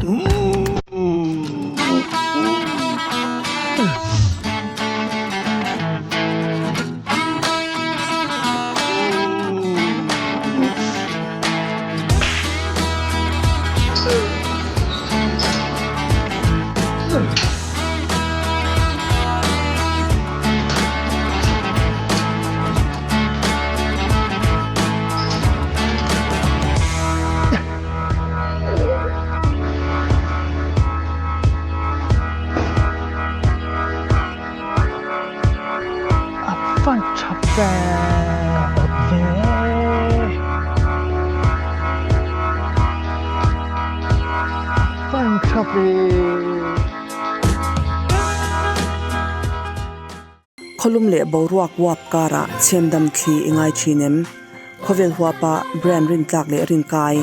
A van tha ve ka awt ve. A van tha ve. Khawlum leh boruak uap karah chhemdam thli i ngai thin em? Khawvel huapa brand rintlak leh rinkai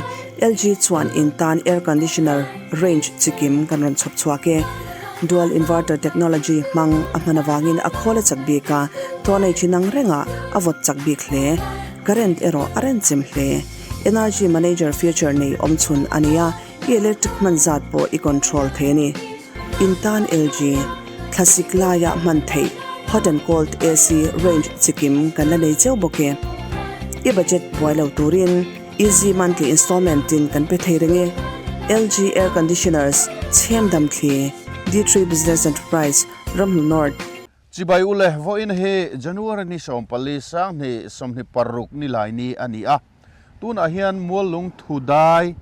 LG chuan in tan air conditioner range chikim kan rawn chhawp chhuak e. Dual inverter technology hmang a hman avangin a khawl a chak bik a, thawn ei thin ang rengah a vawt chak bik hle. Current erawh a renchem hle. Energy manager feature nei awmchhun a ni a, i electric hman zat pawh i control thei a ni. In tan LG, thlasik laia hman theih hot and cold AC range chikim kan la nei cheu bawk e. I budget buai lo turin easy monthly installment in kan pe thei reng e. LG Air Conditioners, Chhem Dam Thli, D3 Business Enterprise, Ramhnu North. Chibai u le, vawiin hi January ni 14 sanghnih 26 ni lai ni a ni a. Tunah hian Muallung Thudai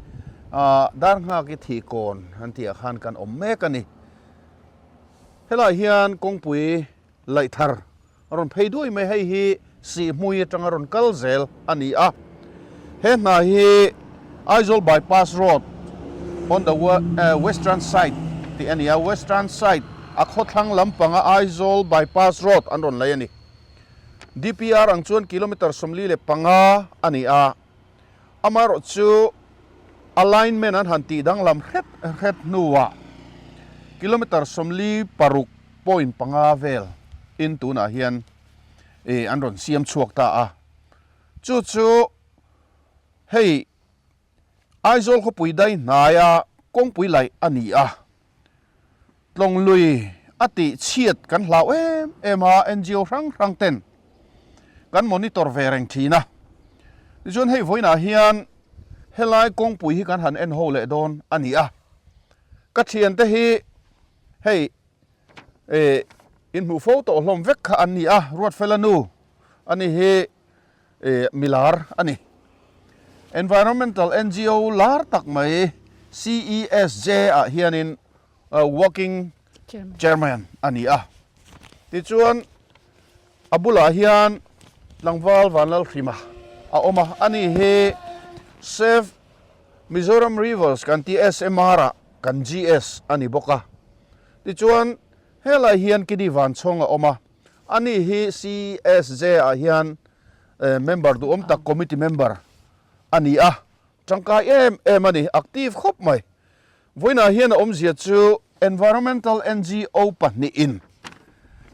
dar nghak i thih kawn an tih ah khan kan awm mek a ni. Helaiah hian kawngpui laih thar a rawn phei duai mai, hei hi Sihhmui atanga rawn kal zel a ni a. He hna hi Aizawl Bypass Road on the western side tih a ni a, western side a khawthlang lampanga Aizawl Bypass Road an rawn lei a ni. DPR ang chuan kilometre 45 a ni a, amaherawh chu alignment an han tih danglam hret hret hnuah kilometre 46.5 vel in tunah hian ih an rawn siam chhuak ta a, chu chu hei Aizawl khawpui dai hnaia kawngpui laih a ni a, Tlawng lui a tih chhiat kan hlau em em a, NGO hrang hrang ten kan monitor ve reng thin a. Tichuan hei vawiinah hian helai kawngpui hi kan han en ho leh dawn a ni a. Ka thiante hi hei eh inhmuh fo tawh hlawm vek kha an ni a, Ruatfela nu a ni hi eh milar a ni. Environmental NGO lar tak mai CESJ ah hianin working chairman a ni a. Tichuan a bulah hian tlangval Vanlalhrima a awm a, ani hi Save Mizoram Rivers kan tih SMR ah kan GS a ni bawk a. Tichuan helai hian Kidi Vanchhawng a awm a. Ani hi CSJ ah hian member duhawm tak committee member a ni a, tangkai em em a ni, active khawp mai. Vawiinah hian a awmzia chu Environmental NGO pahnihin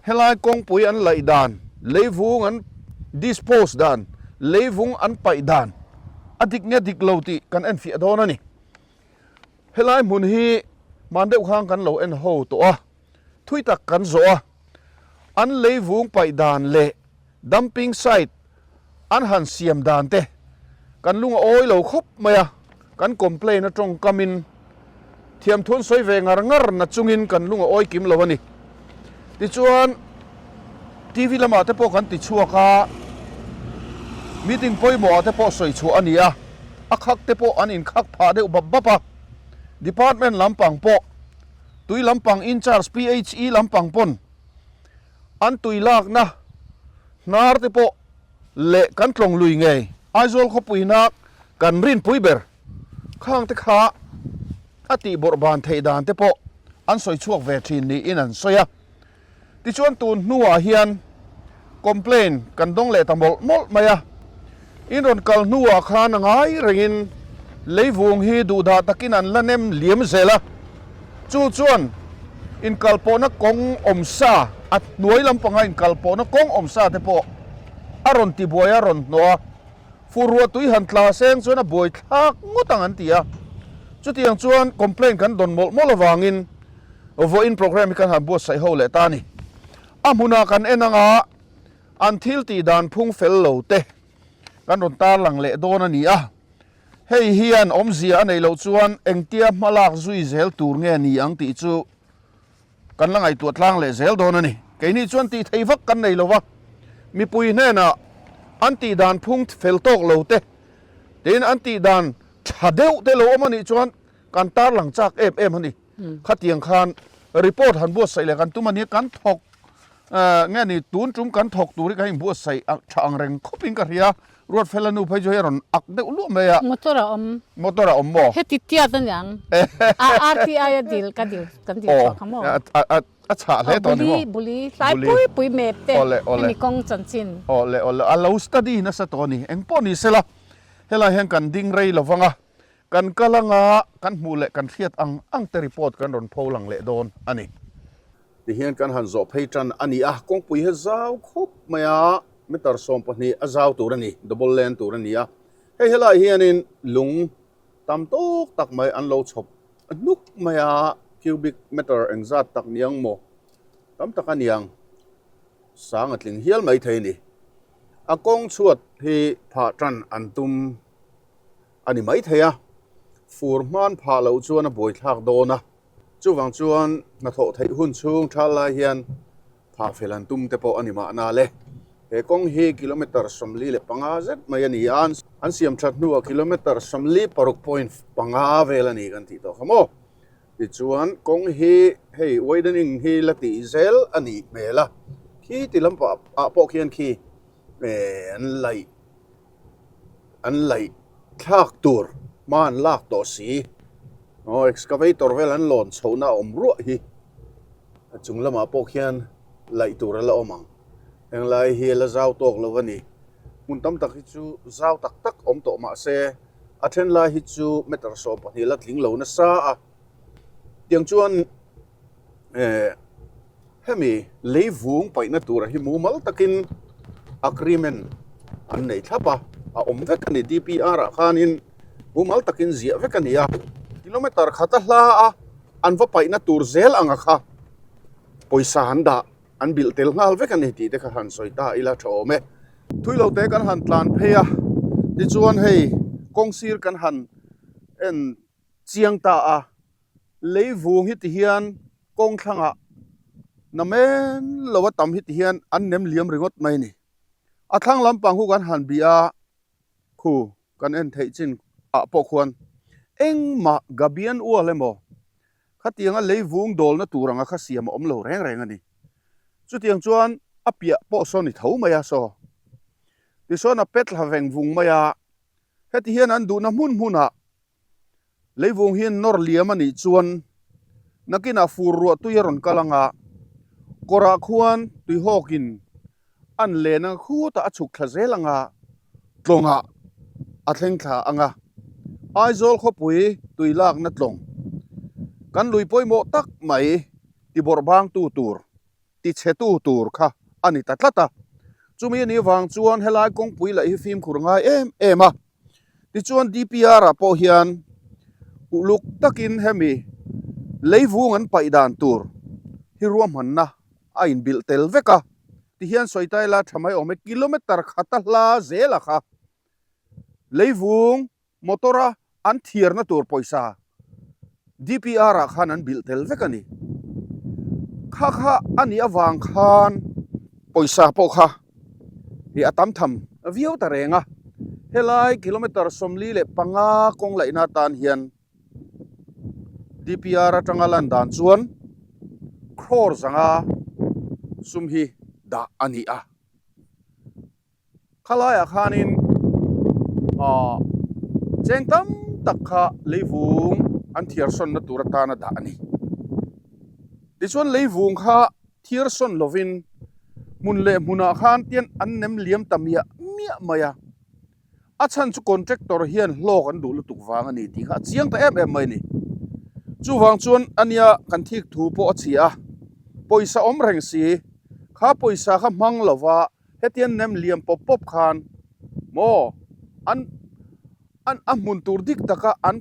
helai kawngpui an laih dan, leivung an dispose dan, leivung an paih dan a dik nge dik lo tih kan enfiah dawn a ni. Helai hmun hi hman deuh khan kan lo en ho tawh a, thui tak kan zawh a, an leivung paih dan leh dumping site an han siam dan te kan lung a awi lo khawp mai a, kan complain a tawngkamin thiamthu an sawi ve ngar ngar na chungin kan lung a awi kim lo a ni. Tichuan TV lamah te pawh kan ti chhuak a, meeting pawimawh ah te pawh sawi chhuah a ni a, a khak te pawh an inkhak phah deuh bap bap a, department lampang pawh tui lampang incharge PHE lampang pawn an tui lakna hnar te pawh leh kan tlawng lui ngei Aizawl khawpui nak kan rinpui ber khang te kha a tih bawrh ban theih dan te pawh an sawi chhuak ve thin niin an sawi a. Tichuan tun hnuah hian complain kan dawng leh ta mawlh mawlh mai a, in rawn kal hnuah khan a ngai rengin leivung hi duhdah takin an la nem liam zel a, chu chuan inkalpawhna kawng awm sa a hnuai lampanga inkalpawhna kawng awm sa te pawh a rawn tibuai a rawn hnawh a, fur ruah tui han tla seng chuan a buai thlak ngawt ang an ti a. Chutiang chuan complaint kan dawn mawlh mawlh avangin vawiin programme hi kan han buatsaih ho leh ta a ni. A hmunah kan en anga an thil tih dan phung fel lo te kan rawn tarlang leh dawn a ni a. Hei hian awmzia a neih loh chuan engtia hmalak zui zel tur nge ni ang tih chu kan la ngaihtuah tlang leh zel dawn a ni. Keini chuan tih thei vak kan nei lo va, mipui hnenah an tih dan phung fel tawk lo te, tin an tih dan tha deuh te lo awm a nih chuan kan tarlang chak em em a ni. Khatiang khan report han buatsaih leh kan tum a nia, kan thawk nge ni tun tum kan thawk tur hi kan inbuatsaih tha ang reng khawpin ka hria. Ruatfela nu phei chu hei a rawn ak deuh luah mai a. Motor a awm. Motor a awm maw? Heti tiat a niang. A RTI a dil ka dil kan dil chhuak a maw? A chhah hle tawh a ni maw? Buli buli tlai pui pui mep te hemi kawng chanchin. Awle awle a lo study nasa tawh a ni. Engpawh ni sela helai hian kan ding rei lo vang a, kan kal anga kan hmuh leh kan hriat ang ang te report kan rawn pho lang leh dawn a ni. Tihian kan han zawh phei tan a ni a, kawngpui hi zau khawp mai a, meter 12 a zau tur a ni, double lane tur a ni a. Hei helai hianin lung tam tawk tak mai an lo chhawp hnuk mai a, cubic meter engzat tak niang maw, tam tak a niang, sang a tling hial mai thei a ni. A kawng chhuat hi phah tan an tum a ni mai thei a, fur hman phah loh chuan a buaithlak dawn a. Chuvang chuan hnathawh theih hun chhung thal lai hian phah fel an tum te pawh a ni mahna le. He kawng hi kilometre 45 zet mai a ni a, an siam that hnuah kilometre 46.5 vel a ni kan tih tawh kha maw. Tichuan kawng hi hei widening hi la tih zel a nih hmel a, khi ti lampah ah pawh khian khi an laih an laih thlak tur hma an lak tawh si aw excavator vel an lawn chhohna a awm ruah hi a chung lamah pawh khian laih tur a la awm ang henglai hi a la zau tawk lo a ni hmun tam tak hi chu zau tak tak awm tawh mah se a then lai hi chu meter 12 la tling lo nasa a tiang chuan eh Hemi lei vung paihna turah hi mumal takin agreement an nei thlap a, a awm vek a ni. DPR ah khanin mumal takin ziah vek a ni a, kilometer khata hla a an va paihna tur zel anga kha pawisa an dah an bilh tel nghal vek a ni tih te kha han sawi ta ila tha awm e. Thui lo te kan han tlan phei a, tichuan hei kawng sir kan han en chiang ta a, lei vung hi ti hian kawng thlangah na men lo a tam hi ti hian an nem liam ringawt mai a ni. A thlang lampang khu kan han bih a, khu kan en theih chin ah pawh khuan engmah gabian ual emaw khatianga lei vung dawlna tur anga kha siam a awm lo reng reng a ni. Chutiang chuan a piah pawh saw ni tho mai a saw. Tisawn a pet thla veng vung mai a, heti hian an duhna hmun hmunah Leivung hian nawr liam a nih chuan nakinah fur ruah tui a rawn kal ang a, kawrah khuan tuihawkin an len ang khutah a chhuk thla zel ang a, tlawngah a thleng thla ang a. Aizawl khawpui tui lakna tlawng kan lui pawimawh tak mai tibawrh bangtu tur tichhetu tur kha a ni ta tlat a. Chumi a nih vang chuan helai kawngpui laih hi fimkhur ngai em em a. Tichuan DPR ah pawh hian uluk takin hemi leivung an paih dan tur hi ruahmanna a inbilh tel vek a. Tihian sawi ta ila tha mai awm e, kilometre khata hla zela kha leivung motor a an thiarna tur pawisa DPR ah khan an bilh tel vek a ni. Kha kha a nih avang khan pawisa pawh kha hi a tam tham viau ta reng a. Helai kilometer 45 kawng laihna atan hian DPR atanga lan dan chuan crore zanga sum hi dah a ni a. Khalaiah khanin aah cheng tam tak kha leivung an thiar sawnna tur atana dah a ni. Tichuan leivung kha thiar sawn lovin hmun leh hmunah khan tian an nem liam ta miah miah mai a. A chhan chu contractor hian hlawk an duh lutuk vang a ni tih kha a chiang ta em em mai a ni. Chuvang chuan ania kan thik thu pawh a chhia a, pawisa awm reng si, kha pawisa kha hmang lova Hetiang nem liam pawp pawp khan maw an an a hmun tur dik taka an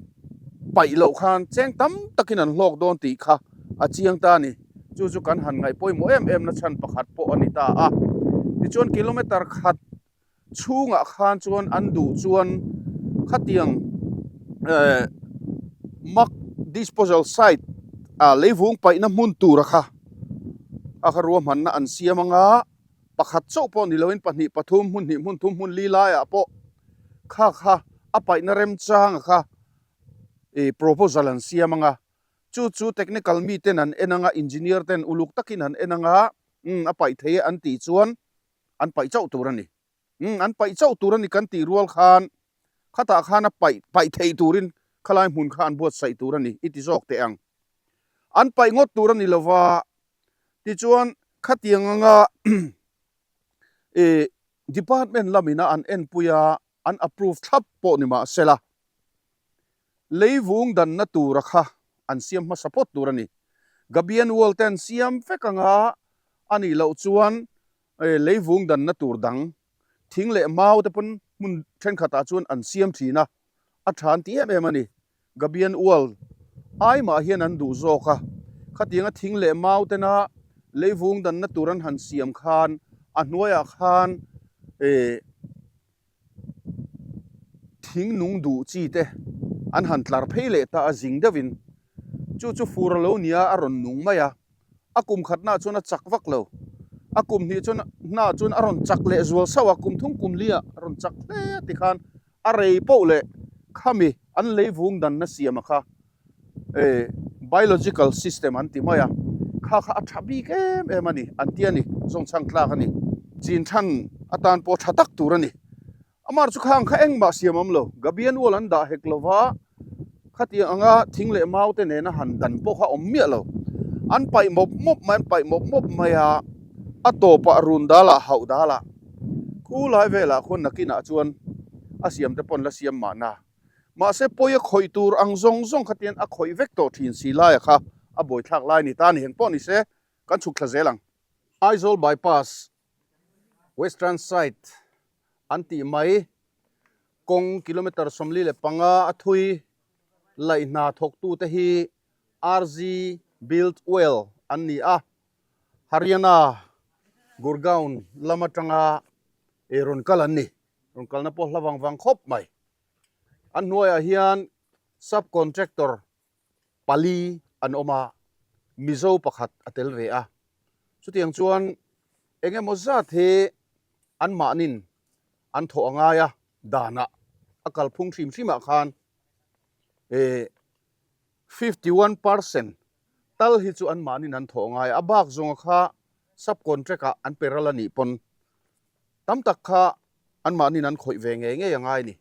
paih loh khan cheng tam takin an hlawk dawn tih kha a chiang ta a ni. Chu chu kan han ngaih pawimawh em em na chhan pakhat pawh a ni ta a. Tichuan kilometer khat chhungah khan chuan an duh chuan khatiang eh mak disposal site ah leivung paihna hmun tura kha a kha ruahmanna an siam anga pakhat chauh pawh ni loin pahnih pathum hmun hnih hmun thum hmun li laiah pawh kha kha a paihna remchanga kha ih proposal an siam anga chu chu technical miten an en anga engineer ten uluk takin an en anga umm a paih thei e an tih chuan an paih chauh tur a ni. Umm an paih chauh tur a ni kan tih rual khan khatah khan a paih paih theih turin khalai hmun kha an buatsaih tur a ni i ti zawk teh ang. An paih ngawt tur a ni lova tichuan khatiang anga ih department lamina an enpui a an approve thlap pawh ni mahsela leivung danna tura kha an siam hmasa phawt tur a ni. Gabian wall te an siam vek anga a nih loh chuan leivung danna tur dang thing leh mau te pawn hmun thenkhatah chuan an siam thin a, a tha an ti em em a ni. Gabian wall ai mah hian an duh zawk a, khatianga thing leh mau tena leivung danna tur an han siam khan a hnuaiah khan Thing nung duh chi te an han tlar phei leh ta a zing deuhin chu chu fur a lo nia a rawn nung mai a, a kum khat nah chuan a chak vak lo, a kum hnih chuan hnah chuan a rawn chak leh zual sauh a, kum thum kum li ah a rawn chak hle a tikhan a rei poh leh khami an leivung danna siam a kha. eh biological system an ti mai a, kha kha a tha bik em em a ni, an ti a ni, zawngchhang tlak a ni. Chin than atan pawh tha tak tur a ni. Amar chu khang kha engmah siam awm lo, Gabian wall an dah hek lo va, khatiang anga thing leh mau te nena han dan pawh kha awm miah lo. An paih mawp mawp mai, an paih mawp mawp mai a, a tawpah run dalah hauh dalah khu lai velah khuan nakinah chuan a siam te pawn la siam mahna. Mahse pawi a khawih tur ang zawng zawng kha tian a khawih vek tawh thin si laia kha a buaithlak lai ni ta a ni. Heng pawh ni se kan chhuk thla zel ang. Aizawl bypass western side an tih mai kawng kilometer 45 a thui laih hna thawktute hi RZ Build Well an ni a, Haryana Gurgaon lam atanga rawn kal an ni. Rawn kalna pawh hla vang vang khawp mai. An hnuaiah hian sub contractor pali an awm a, Mizo pakhat a tel ve a. Chutiang chuan eng emaw zat hi anmahnin an thawh a ngai a, danah a kalphung hrim hrimah khan eh 51% tal hi chu anmahnin an thawh a ngai a, a bak zawnga kha sub contract ah an pe ral a nih pawn Tam tak kha anmahniin an khawih ve ngei ngei a ngai ni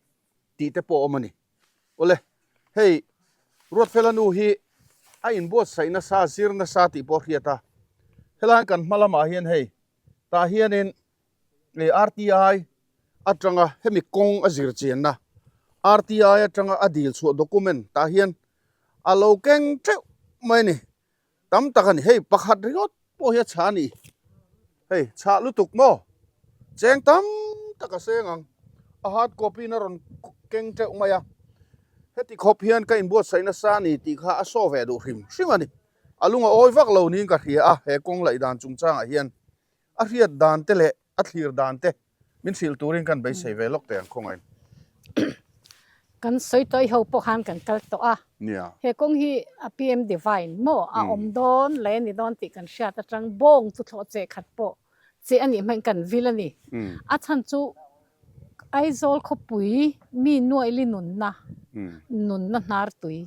tih te pawh a awm a ni. Awle, hei Ruatfela nu hi a inbuatsaih nasa, zir nasa tih pawh a hriat a. Helai kan hma lamah hian hei tah hianin RTI atanga hemi kawng a zir chianna RTI atanga a dil chhuah document tah hian a lo keng teuh mai a ni. Tam tak a ni, hei pakhat ringawt pawh hi a chhah a ni, hei chhah lutuk maw, cheng tam tak a seng ang, a hard copy in a rawn keng teuh mai a, heti khawp hian ka inbuatsaih nasa a ni tih kha a saw ve duh hrim hrim a ni, a lung a awi vak lo niin ka hria a, he kawng laih dan chungchangah hian a hriat dan te leh a thlir dan te min hrilh turin kan beisei ve lawk teh ang khawngaih. Kan sawi tawih ho pawh khan kan kal tawh a. Nia. He kawng hi a PM Divine maw a awm dawn leh ni dawn tih kan hriat atang bawng chu thlawh che khat pawh che a nih hmain kan vil a ni. A chhan chu Aizawl khawpui mi nuaili nunna nunna hnar tui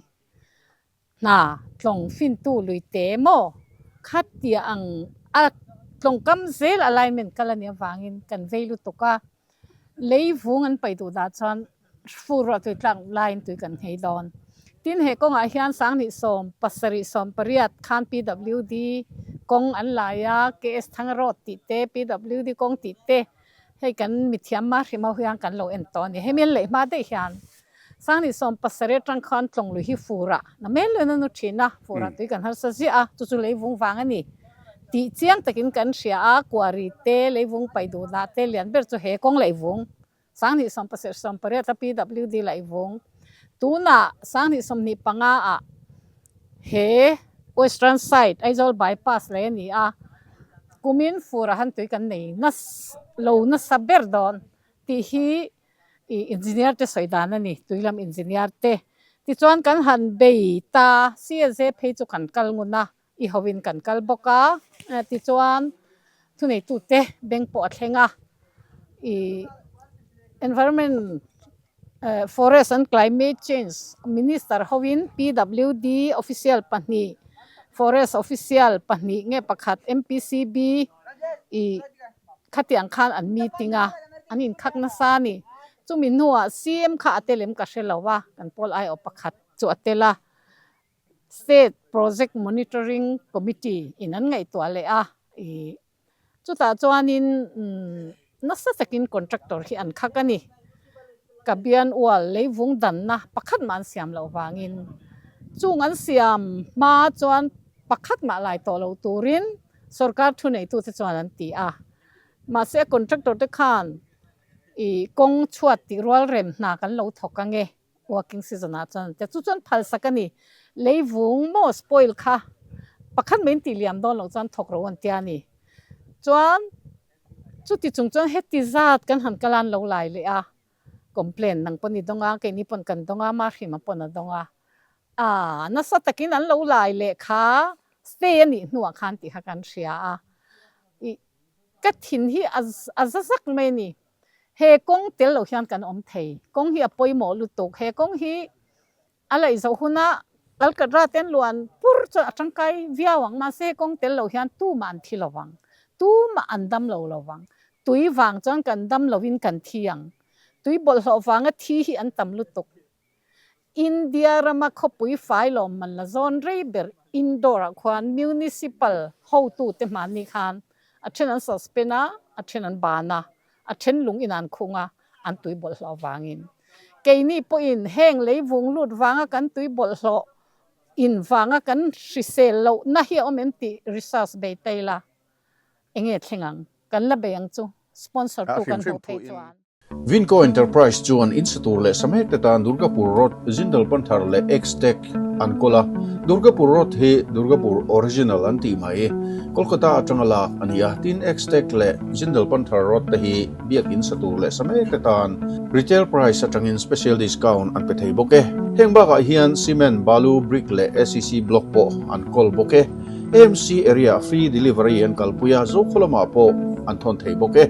Hna tlawng fintu lui te maw? Khatia ang a tlawngkam zel alignment kal a nih avangin kan vei lutuk a, lei vung an paih duh dah chuan fur ruah tui tlak laiin tui kan nghei dawn. Tin, he kawngah hian 2017, 18 khan PWD kawng an lai a, KS Thanga Road tih te, PWD kawng tih te hei kan mithiam mah hrim ho hian kan lo en tawh a ni. Hemi an leih hma daih hian 2017 atang khan tlawng lui hi furah na mel luin a nu thin a, furah tui kan harsa ziah a, chu chu leivung vang a ni tih chiang takin kan hria a, kuari te, leivung paih duh dah te lian ber chu he kawng leivung 2017, 18 a PWD leivung. Tunah 2025 ah he Western side Aizawl bypass lei a ni a, kumin fur ah han tui kan nei lo nasa ber dawn tih hi i engineer te sawi dan a ni, tui lam engineer te. Tichuan kan han bei ta, CSA phei chu kan kal ngun a, i hovin kan kal bawk a, tichuan thuneitute beng pawh a thleng a, i environment forest and climate change minister hovin PWD official pahnih, forest official pahnih nge pakhat MPCB i khatiang khan an meeting a, an inkhak nasa a ni. Chumi hnuah CM kha a tel em ka hre lo a, kan pawl aiawh pakhat chu a tel a. State Project Monitoring Committee in an ngaihtuah leh a, ih chutah chuanin nasa takin contractor hi an khak a ni. Ka bian ual leivung danna pakhat mah an siam loh vangin chung an siam hma chuan pakhat mah lai tawh lo turin sorkar thu neitute chuan an ti a. Mahse contractor te khan ih kawng chhuat tih rual rem hna kan lo thawk ange. Working season ah chuan te chu chuan phalsak a ni. Leivung maw spoil kha pakhat mai in tih liam dawn loh chuan thawk ro an tia a ni. Chuan chuti chung chuan heti zat kan han kal an lo lai leh a, complain nang pawn i dawng a, keini pawn kan dawng a, Mahrima pawn a dawng a. Aaa nasa takin an lo lai leh kha stay a nih hnuah khan tih kha kan hria a. Ih ka thin hi a za zak mai a ni. He kawng tel lo hian kan awm thei. Kawng hi a pawimawh lutuk. He kawng hi a laih zoh huna Kalkatra te an luan pur chuan a tangkai viau ang. Mahse he kawng tel lo hian tumah an thi lo vang. Tumah an dam lo lo vang. Tui vang chuan kan dam lovin kan thi ang. Tui bawlhhlawh vanga thi hi an tam lutuk. India rama khawpui fai lawmman la zawn rei ber Indore-ah khuan Municipal hotute hmanni khan a then an suspend a, a then an ban a, a then lung in an khung a, an tui bawlhhlawh avangin. Keini pawhin heng leivung lut vanga kan tui bawlhhlawh in vanga kan hrisel lohna hi a awm em tih research bei ta ila enge thleng ang? Kan la bei ang chu sponsor tu kan hmuh phei chuan. Vinco Enterprise chuan in sa tur leh sa mek te tan Durgapur Road, Jindal Panthar leh X-Tech an kawl a. Durgapur Road hi Durgapur Original an tih mai. Kolkata atanga lak a ni a, tin X-Tech leh Jindal Panthar Road te hi biakin sa tur leh sa mek te tan retail price atangin special discount an pe thei bawk e. Heng bakah hian cement, balu, brick leh ACC block pawh an kawl bawk e. AMC area free delivery an kalpui a, Zokhaw lamah pawh an thawn thei bawk e.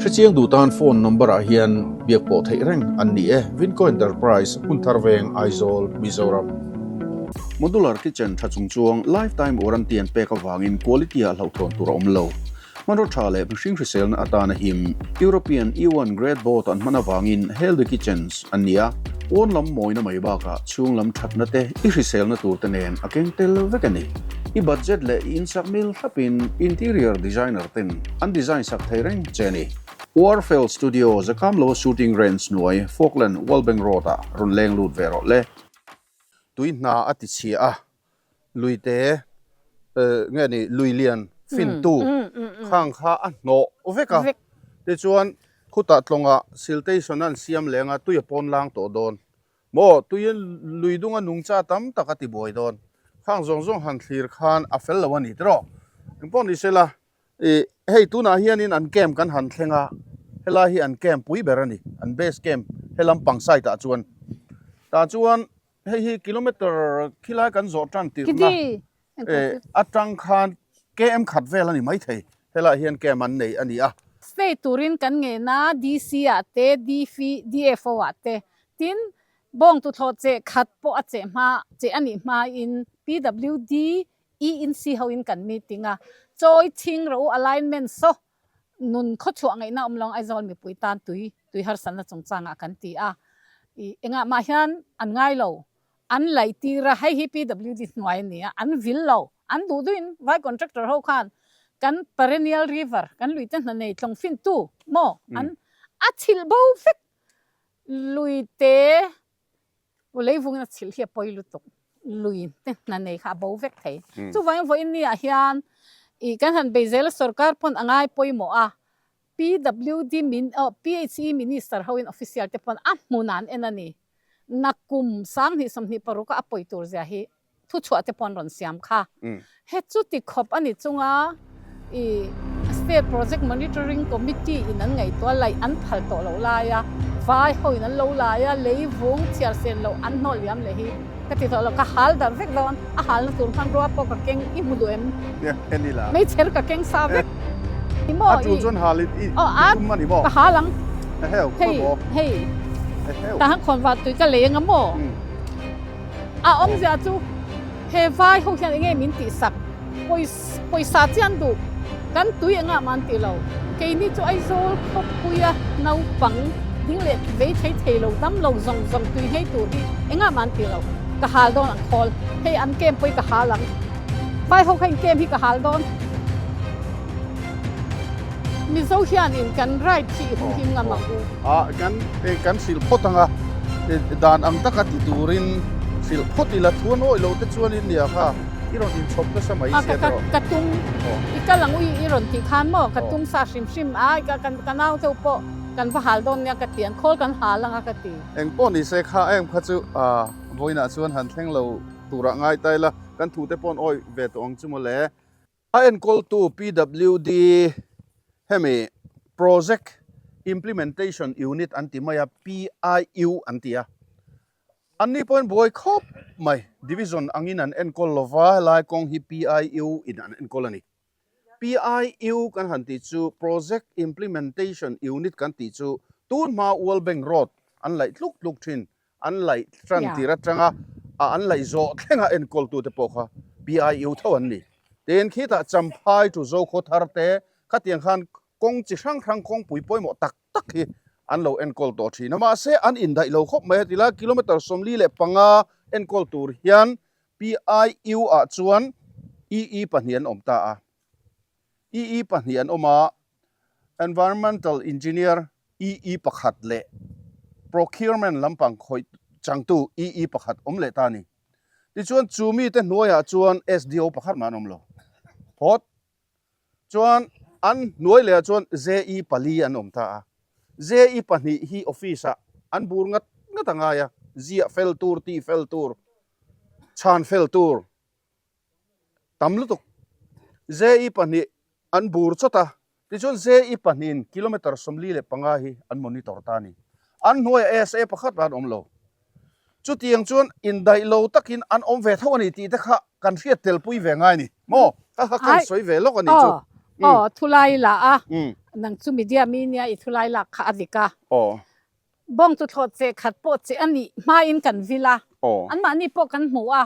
Hrechiang duh tan phone number ah hian biak pawh theih reng an ni e. Vinco Enterprise, Hmunthar Veng, Aizawl, Mizoram. Modular kitchen tha chung chuang lifetime warranty an pek avangin quality ah hlauhthawn tur a awm lo. Hmanraw tha leh mihring hriselna atana him European E1 grade board an hman avangin healthy kitchens an ni a, pawn lam mawina mai bakah chhung lam thatna te i hriselna tur te nen a keng tel vek a ni. I budget leh i insak mil thlapin interior designer ten an design sak thei reng che a ni. Warfel Studio zakam lo shooting range hnuai Falkland Wallbank Road ah rawn leng lut ve rawh le. Tui hna a ti chhia a, Luite nge ni lui lian fintu khang kha a hnawh vek a, tichuan khutah tlawngah siltation an siam leng a tui a pawn lang tawh dawn maw tui lui dunga nungcha tam tak a ti buai dawn khang zawng zawng han thlir khan a fel lo a ni tiraw engpawh ni sela ih hei tunah hianin an camp kan han thleng a helai hi an camp pui ber a ni an base camp helam pang side ah chuan tah chuan. Hei hi kilometer khilai kan zawh tan tirhna atang khan km khat vel a ni maithei. Helaiah hian camp an nei a ni a. State turin kan ngen a, DC ah te, DFO ah te. Tin, bawng tuthlawh cheh khat pawh a cheh hma, cheh a nih hmain PWD, ENC hoin kan meeting a, chawi chhing rawh u alignment saw Nun khawchhuah ngaihna awm lawng Aizawl mipui tan tui tui harsatna chungchangah kan ti a, ih engah mah hian an ngai lo, an laih tir a, hei hi PWD hnuai a ni a, an vil lo, an duh duhin vai contractor ho khan kan perennial river, kan lui te hna nei tlawng fin tu maw an a chhilh bo vek, lui te Leivungin a chhilh hi a pawi lutuk, lui te hna nei kha a bo vek thei. Chuvangin vawiin ni ah hian ih kan han bei zel a sorkar pawn a ngai pawimawh a, PWD min oh PHE minister hoin official te pawn a hmun ah an en a ni. Nakum 2026 a a pawi tur zia hi thuchhuah te pawh an rawn siam kha. He chuti khawp a ni chunga i State Project Monitoring Committee in an ngaihtuah laih an phal tawh loh laia vai ho in an lo lai a, lei vung chhiar sen loh an hnawh liam leh hi ka ti tawh lo, ka hal darh vek dawn, a halna tur hmanrua pawh ka keng i hmu duh em? Meichher ka keng sa vek. I maw i? A tul chuan hal i tum a ni maw? Ka hal ang. Hei, hei, tahan khawnvar tui ka lei anga maw? A awmzia chu he vai ho hian enge min tihsak, pawisa chian duh, kan tui engah mah an ti lo. Keini chu Aizawl khawpuia naupang ding leh vei thei thei lo, dam lo zawng zawng tui ngei tur hi engah mah an ti lo. Ka hal dawn ang khawl, hei an kem pawh hi ka hal ang, vai ho kha in kem hi ka hal dawn. Mizo hianin kan right hi i humhim ngam ang u. A kan kan hrilh phawt ang a, dan ang taka ti turin hrilh phawt ila thu an awih loh te chuanin nia kha i rawn inchhawp nasa mai sia tawh. Ka tum i kal ang u i rawn tih khan maw ka tum sa hrim hrim a ka nau deuh pawh kan va hal dawn nia ka ti an khawl kan hal ang a ka ti. Eng pawh ni se kha em kha chu vawiinah chuan han thleng lo turah ngai ta ila kan thu te pawh an awih ve tawh ang chu mawle. A enkawltu PWD hemi Project Implementation Unit an ti mai a, PIU an ti a. Anni pawhin buai khawp mai, Division angin an enkawl lo va, helai kawng hi PIU in an enkawl a ni. PIU kan han tih chu Project Implementation Unit kan tih chu tun hma World Bank Road an laih tluk tluk thin An laih tan tir atanga a an laih zawh thlenga enkawltute pawh kha PIU tho an ni. Tin, khitah Champhai to Zokhaw thar te khatiang khan kawng chi hrang hrang kawngpui pawimawh tak tak hi an lo enkawl tawh thin a. Mahse, an indaih lo khawp mai a ti la, kilometre 45 enkawl tur hian PIU ah chuan EE pahnih an awm ta a. EE pahnih an awm a, Environmental Engineer EE pakhat leh Procurement lampang khawih changtu EE pakhat awm leh ta a ni. Tichuan chu mite hnuaiah chuan SDO pakhat mah an awm lo phawt. Chuan an hnuai lehah chuan JE pali an awm ta a. JE pahnih hi office ah an bur ngat ngat a ngai a, ziah fel tur, tih fel tur, chhan fel tur tam lutuk. JE pahnih an bur chawt a, tichuan JE pahnihin kilometre 45 hi an monitor ta a ni. An hnuaiah ASA pakhat an awm lo. Chutiang chuan indaih lo takin an awm ve tho a ni tih te kha kan hriat tel pui ve ngai a ni maw? Kha kha kan sawi ve lawk a ni chu. Aw, thulai la a, nang chu media mi nia i thulai lak kha a dik a. Bawng chu thlawh che khat pawh che a nih hmain kan vil a, anmahni pawh kan hmu a,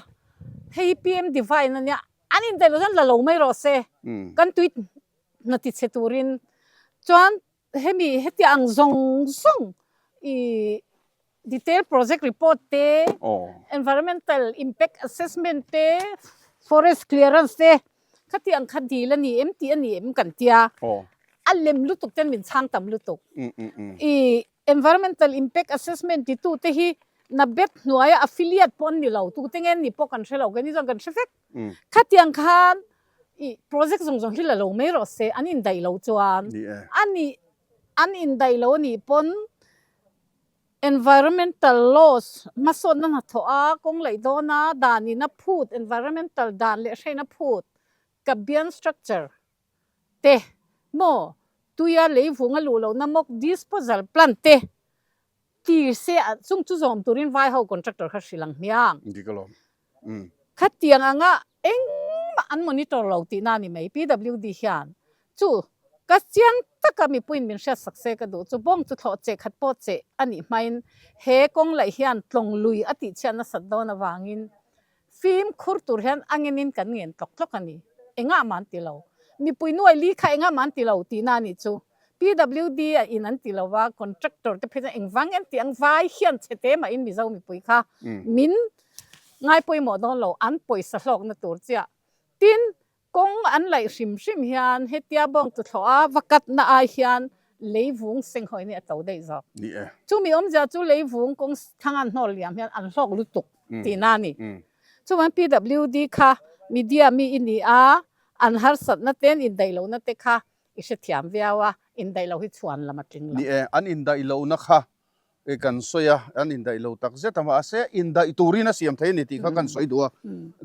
hei PM Divine a nia, an indaih loh chuan la lo mai rawh se, kan tui hna ti chhe turin. Chuan hemi heti ang zawng zawng i detail project report te, environmental impact assessment te, forest clearance te khati ang kha dil a ni em tih a ni em kan tia, a lem lutuk ten min chhang tam lutuk. I environmental impact assessment titu te hi na bet hnuaia affiliate pawh an ni lo, tute nge an ni pawh kan hre lo, keini chuan kan hre vek. Khatiang khan i project zawng zawng hi la lo mai rawh se, an indaih lo chuan a nih an indaih lo a nih pawn Environmental laws hmasawnna hnathawh a kawng laih dawn a, dan in a phut, environmental dan leh hrein a phut, Gabion structure te maw tuia leivung a luh lohna mock disposal plant te tir se a chung chu zawm turin vai ho contractor kha hrilh ang hmiang. Dik alawm. Khatiang anga engmah an monitor lo tihna a ni mai PWD hian. Chu ka chiang taka mipuiin min hriat sak se ka duh chu bawng chu thlawh che khat pawh che a nih hmain he kawng laih hian tlawng lui a tihchhiat nasat dawn avangin Fimkhur tur hian a ngenin kan ngen tlawk tlawk a ni. Engah mah an ti lo. Mipui nuai li kha engah mah an ti lo tihna a nih chu. PWD a in an ti lo va, contractor te phei chuan engvang nge an tih ang vai hian chhe te mahin Mizo mipui kha min ngai pawimawh dawn lo, an pawisa hlawkna tur chiah. Tin, Kawng an laih hrim hrim hian hetia bawng tuthlawh a va katna ai hian leivung senghawi nih a to daih zawk. Ni e. Chumi awmzia chu leivung kawng thlang an hnawl liam hian an hlawk lutuk tihna a ni. Chuan PWD kha media mi i ni a, an harsatna te an indaih lohna te kha i hrethiam viau a, indaih loh hi chhuan lam a tling lo. Ni e, an indaih lohna kha. Kan sawi a, an indaih lo tak zet a, mahse indaih turin a siam thei a ni tih kha kan sawi duh a,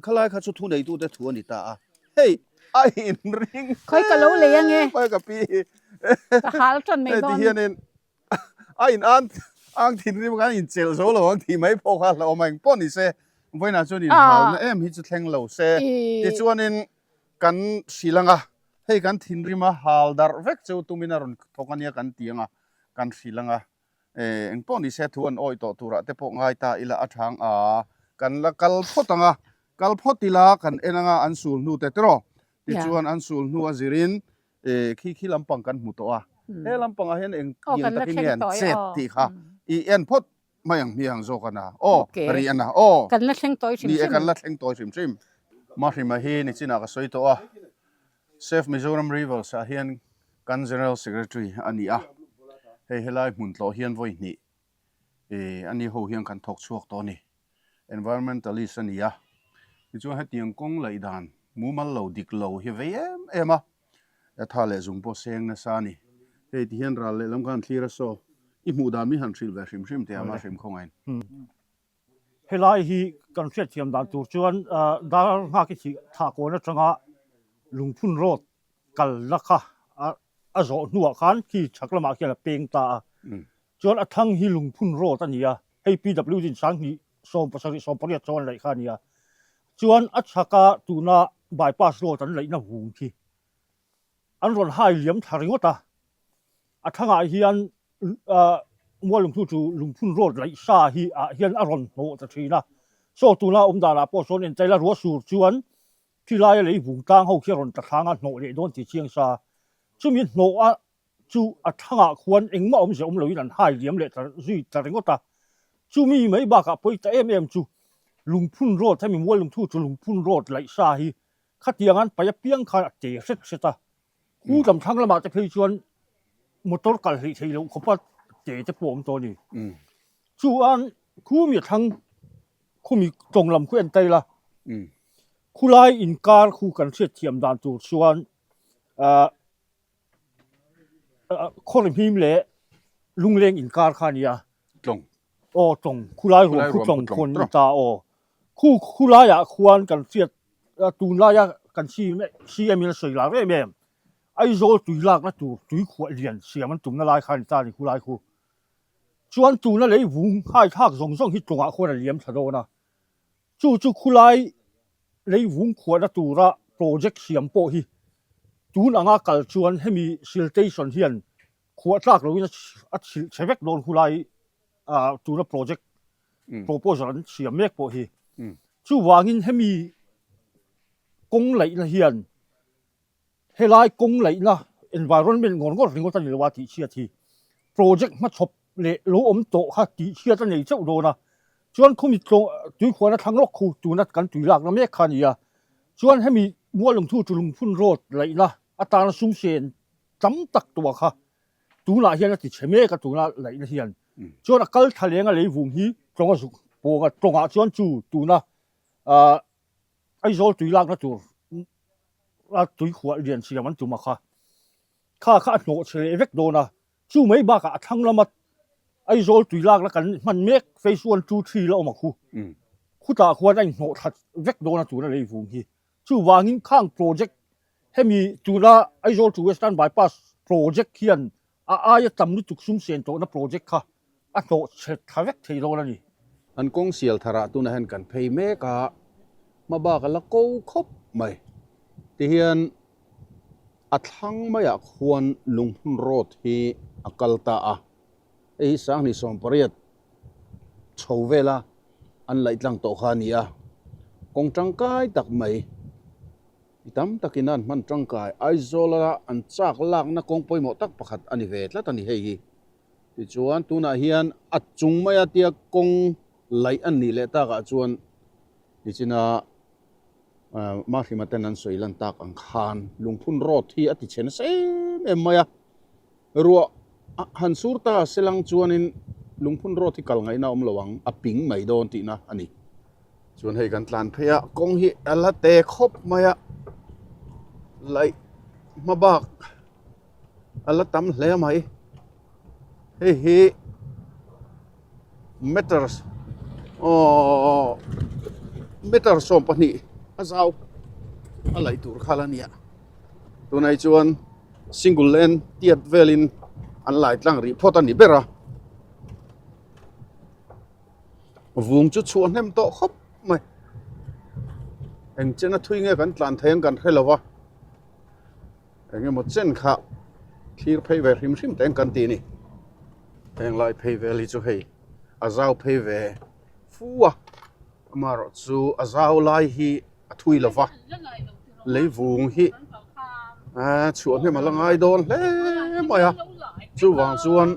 khalai kha chu thuneitute thu a ni ta a, hei a inring Khawi ka lo lei ange. Khawi ka pi hi. Ka hal tan mai dawn. Hei ti hianin a in an ang thinrim khan inchelh zo lo ang tih mai pawh kha hlauhawm a, engpawh ni se vawiinah chuan inhalna em hi chu thleng lo se tichuanin kan hrilh ang a, hei kan thinrim a hal darh vek chu tumin a rawn thawk a nia kan ti ang a, kan hrilh ang a. Engpawh ni se thu an awih tawh turah te pawh ngai ta ila a thang a, kan la kal phawt ang a, kal phawt ila kan en anga an sul hnu te tiraw? Tichuan an sul hnu a zirin khi khi lampang kan hmu tawh a, he lampangah hian eng tiang takin nge an chet tih kha i en phawt mai ang hmiang zawk a na aw ri a na aw Kan la thleng tawi hrim hrim. Ni e kan la thleng tawi hrim hrim. Mahrima hi nichinah ka sawi tawh a, Save Mizoram Rivals ah hian kan General Secretary a ni a, hei helai hmun tlawh hian vawi hnih ih a ni ho hian kan thawk chhuak tawh a ni. Environmentalist a ni a, tichuan hetiang kawng laih dan mumal lo dik lo hi vei em em a, a tha leh zung pawh seng nasa a ni. Hei ti hian ral lehlam khan thlir a saw, i hmuh dan mi han hrilh ve hrim hrim teh a, mah hrim khawngain. Helai hi kan hriatthiam dan tur chuan dar nghak i thih thah kawn atanga lungphun road kalna kha a zawh hnuah khan khi chhak lamah khian a peng ta a. Chuan a thang hi lungphun road a ni a, hei PWD in sanghnih 77 18 chuan an laih kha a ni a. Chuan a chhaka tuna bypass road an laihna vung khi an rawn hai liam thla ringawt a. A thangah hian Mualungthu chu lungphun road laih sa hi ah hian a rawn hnawh ta thin a. Saw tuna awm danah pawh sawn entaila ruah sur chuan thi laia lei vung tlang ho khi a rawn tla thlang a, hnawh leh dawn ti chiang sa. Chumi hnawh a chu a thangah khuan engmah awmzia awm loin an hai liam leh ta zui ta ringawt a. Chumi mai bakah pawi ta em em chu lungphun road hemi Mualungthu chu lungphun road laih sa hi khatiang an paih apiang khan a te hret hret a. Khu lam thlang lamah te phei chuan motor kal hleih theih loh khawpa te te pawh a awm tawh a ni. Chuan khu mi a thlang khu mi tawng lam khu en ta ila khulai inkar khu kan hriatthiam dan tur chuan ah khawri hmim leh lungleng inkar kha a ni a. Tlawng. Aw tlawng khulai ruam khu tlawng khawn a ni ta aw. Khu khulaiah khuan kan hriat Tunlaia kan CM in a sawi lar em em, Aizawl tui lakna tur tui khuah lian siam an tumna lai kha a ni ta a ni khulai khu. Chuan tuna lei vung haithlak zawng zawng hi tawngah khuan a liam thla dawn a. Chu chu khulai lei vung khuahna tura project siam pawh hi tun anga kal chuan hemi siltation hian khuah tlak loin a chhilh chhe vek dawn khulai tuna project proposal an siam mek pawh hi. Chuvangin hemi kawng laihna hian helai kawng laihna environment ngawr ngawr ringawt a ni lo a tih chhiat hi project hmachhawp leh lo awm tawh kha tih chhiat a nei chauh dawn a. Chuan khumi tuikhuana thlang lawk khu tuna kan tui lakna mek kha a ni a. Chuan hemi Mualungthu Tulungphun road laihna atana sum sen tam tak tawh kha tunah hian a ti chhe mek a tuna laihna hian chuan a kal thla leng a leivung hi tawng a zuk pawng a tawngah chuan chu tuna ah Aizawl tui lakna tur a tui khuah lian siam an tum a kha kha kha a hnawh chhe leh vek dawn a chu mai bakah a thlang lama Aizawl tui lakna kan hman mek phase 1 2 3 la awm a khu khutah khuan a inhnawh thla vek dawn a tuna leivung hi Chuvangin khang project hemi tuna Aizawl to Western Bypass project hian a aia tam lutuk sum sen tawhna project kha a hnawh chhe thla vek thei dawn a ni. An kawng sial tharah tunah hian kan phei mek a, hmabak a la ko khawp mai. Tihian a thlang maiah khuan Lunghmun Road hi a kal ta a, hei hi Sanghnih 80 chho vela an laih tlang tawh kha a ni a, kawng tangkai tak mai mi tam takin an hman tangkai Aizawla an chak lakna kawng pawimawh tak pakhat a ni ve tlat a ni hei hi. Tichuan tunah hian a chung maia tia kawng laih an nih leh takah chuan nichina Mahrima ten an sawi lan tak ang khan lungphun road hi a ti chhe nasa em em mai a. Ruah han sur ta se lang chuanin lungphun road hi kal ngaihna awm lo ang, a ping mai dawn tihna a ni. Chuan hei kan tlan phei a, kawng hi a la te khawp mai a, laih hma bak a la tam hle mai. Hei hi. Meters aww meter 12 a zau a laih tur kha la nia tunah hi chuan single lane tiat velin an lai tlang rih phawt a ni ber a vung chu chhuah hnem tawh khawp mai eng chena thui nge kan tlan thei ang kan hre lo va eng emaw chen kha thlir phei ve hrim hrim teng kan ti a ni heng lai phei vel hi chu hei a zau phei ve fu a amaherawh chu a zau lai hi a thui lo va leivung hi ah chhuah hnem a la ngai dawn hle mai a chuvang chuan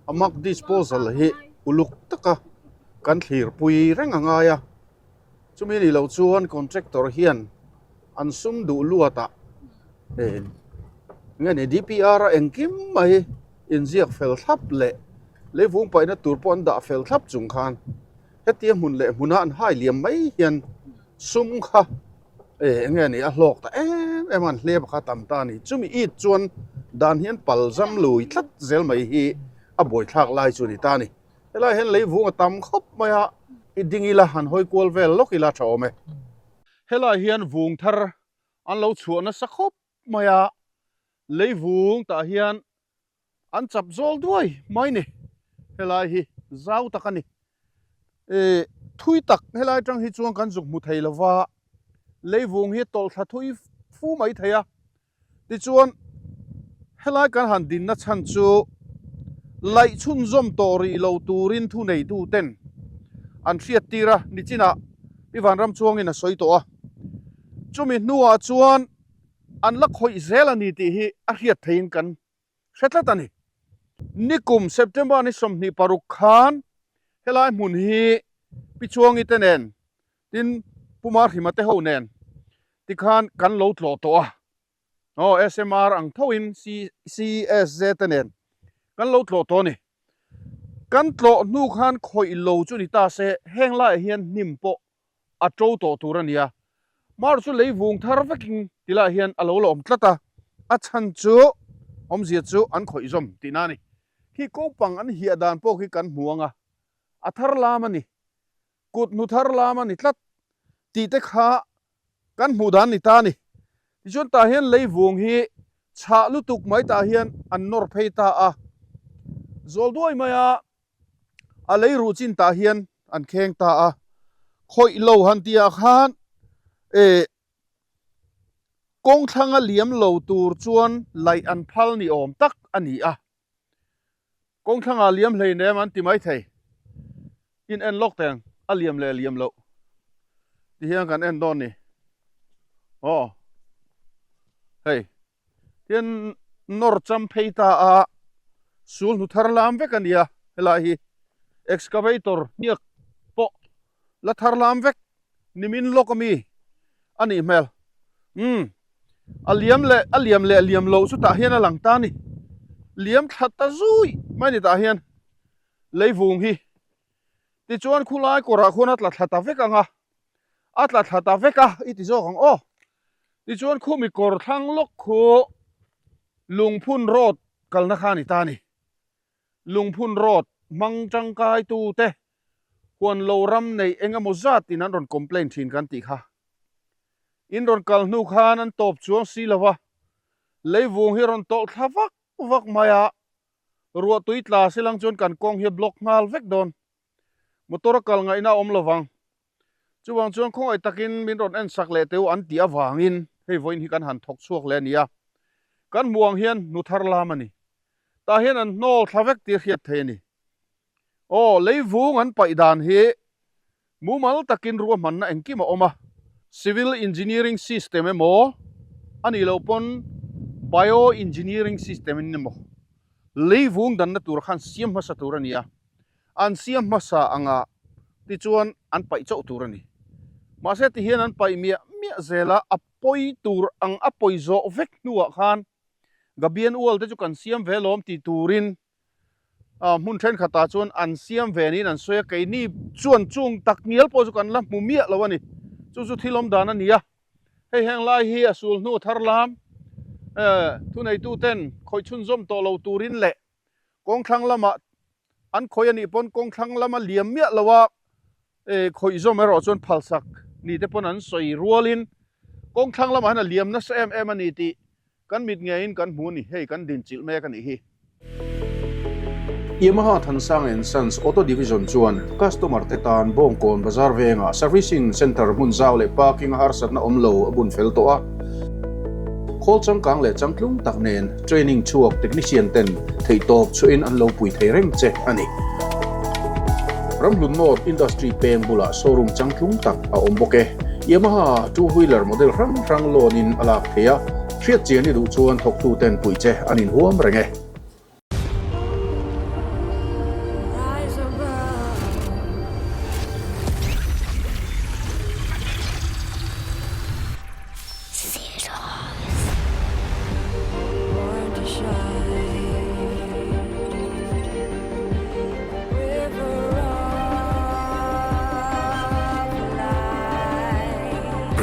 a mak disposal hi uluk taka kan thlir pui reng a ngai a chumi nih loh chuan contractor hian an sum duh luat ah eng nge ni D_P_R a engkim mai inziak fel thlap leh leivung paihna tur pawh an dah fel thlap chung khan hetia hmun leh hmuna an hai liam mai hian sum kha eng nge ni a hlawk ta em em a an hlep kha tam ta a ni chumi it chuan dan hian pal zam lui tlat zel mai hi a buaithlak lai chu a ni ta a ni. Helai hian leivung a tam khawp mai a, i ding ila han hawi kual vel lawk ila tha awm e. Helai hian vung thar an lo chhuah nasa khawp mai a, leivung tah hian an chap zawl duai mai ni. Helai hi zau tak a ni. E thui tak helai atang hi chuan kan zuk hmu thei lova, leivung hi a tawlh thla thui fu mai thei a. Tichuan, helai kan han dinna chhan chu laih chhunzawm tawh rih lo turin thuneituten an hriattir a, nichinah Pi Vanramchuangin a sawi tawh a. Chumi hnuah chuan an la khawih zel a ni tih hi a hriat theihin kan hre tlat a ni. Nikum September ni 26 khan helai hmun hi Pi Chuangi te nen tin Pu Marhima te ho nen tikhan kan lo tlawh tawh a, aw SMR ang thoin CSJ te nen kan lo tlawh tawh a ni. Kan tlawh hnu khan khawih lo chu ni ta se heng laiah hian hnim pawh a to tawh tur a ni a, mar chu lei vung thar vekin ti laiah hian a lo la awm tlat a, a chhan chu awmzia chu an khawih zawm tihna a ni. Khi kopang an hiah dan pawh khi kan hmu ang a, a thar lam a ni. Kut hnu thar lam a ni tlat tih te kha kan hmuh dan ni ta a ni. Tichuan tah hian leivung hi chhah lutuk mai tah hian an nawr phei ta a, zawl duai mai a, a lei ruh chin tah hian an kheng ta a, khawih lo han tih ah khan eh kawng thlanga liam lo tur chuan laih an phal ni awm tak a ni a. Kawng thlangah liam hlei nem an ti mai thei. In en lawk teng a liam leh liam loh ti hian kan en dawn ni. Aw hei tian nawr cham phei ta a sul hnu thar lam vek a nia helai hi excavator hniak pawh la thar lam vek nimin lawk ami a nih hmel umm a liam leh a liam leh liam loh chu tah hian a lang ta a ni liam thla ta zui mai ni tah hian leivung hi tichuan khulai kawrah khuan a tla thla ta vek ang a a tla thla ta vek a i ti zawk ang aw tichuan khumi kawr thlang lawk khu lungphun road kalna kha a ni ta a ni lungphun road hmang tangkai tute huan lo ram neih eng emaw zat in an rawn complain thin kan tih kha. In rawn kal hnu khan an tawp chuang si lo va, leivung hi rawn tawlh thla vak vak mai a, ruah tui tla si lang chuan kan kawng hi a block nghal vek dawn. Motor a kal ngaihna a awm lo vang. Chuvang chuan khawngaih takin min rawn en sak leh teu an tih avangin hei vawiin hi kan han thawk chhuak leh a ni a. Kan hmuh ang hian hnu thar lam a ni. Tah hian an hnawl thla vek tih a hriat thei a ni. Aw, leivung an paih dan hi mumal takin ruahmanna engkim a awm a, Civil Engineering System emaw a nih loh pawn Bio Engineering System in emaw leivung danna tur khan siam hmasa tur a ni a, an siam hmasa anga tichuan an paih chauh tur a ni. Mahse tihian an paih miah miah zel a, a pawi tur ang a pawi zawh vek hnuah khan Gabian Wall te chu kan siam ve lawm tih turin hmun thenkhatah chuan an siam ve niin an sawi a, keini chuan chung tak ngial pawh chu kan la hmu miah lo a ni. Chu chu thil awm dan a ni a, hei heng lai hi a sul hnu thar lam thuneituten khawih chhunzawm tawh lo turin leh kawng thlang lamah. An khawih a nih pawn kawng thlang lama liam miah lo a, khawih zawm erawh chuan phalsak ni te pawn an sawi rualin kawng thlang lamah hian a liam nasa em em a ni tih kan mit ngeiin kan hmu a ni. Hei kan dinchilh mek a nih hi. Yamaha Thansang and Sons Auto Division chuan customer te tan Bawngkawn Bazar vengah Servicing Centre hmun zau leh parking a harsatna awm lo a bun fel tawh a. Khawl changkang leh changtlung tak nen training chhuak technician ten theihtawp chhuahin an lo pui thei reng che a ni. Ramhlun North Industry peng bulah showroom changtlung tak a awm bawk e. Yamaha two wheeler model hrang hrang loan in a lak thei a, hriat chian i duh chuan thawktu ten puih che an inhuam reng e.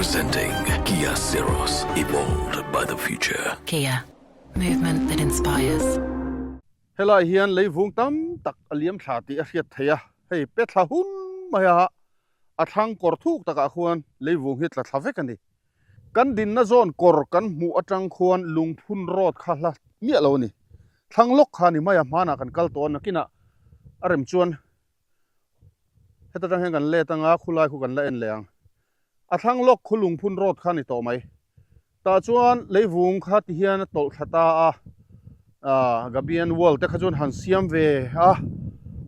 Presenting Kia Syros, evolved by the future. Kia, movement that inspires. Helai hian leivung tam tak a liam thla tih a hriat theih a, hei pe thla hun mai a, a thlang kawr thuk takah khuan leivung hi tla thla vek a ni. Kan dinna zawn kawr kan hmuh atang khuan lungphun road kha hla miah lo a ni. Thlang lawk kha ni mai a, hmanah kan kal tawh a, nakinah a rem chuan heta tang hian kan let anga khulai khu kan la en leh ang. A thlang lawk khu lungphun road kha a ni tawh mai. Tah chuan leivung kha ti hian a tawlh thla ta a, ah Gabian wall te kha chuan han siam ve a,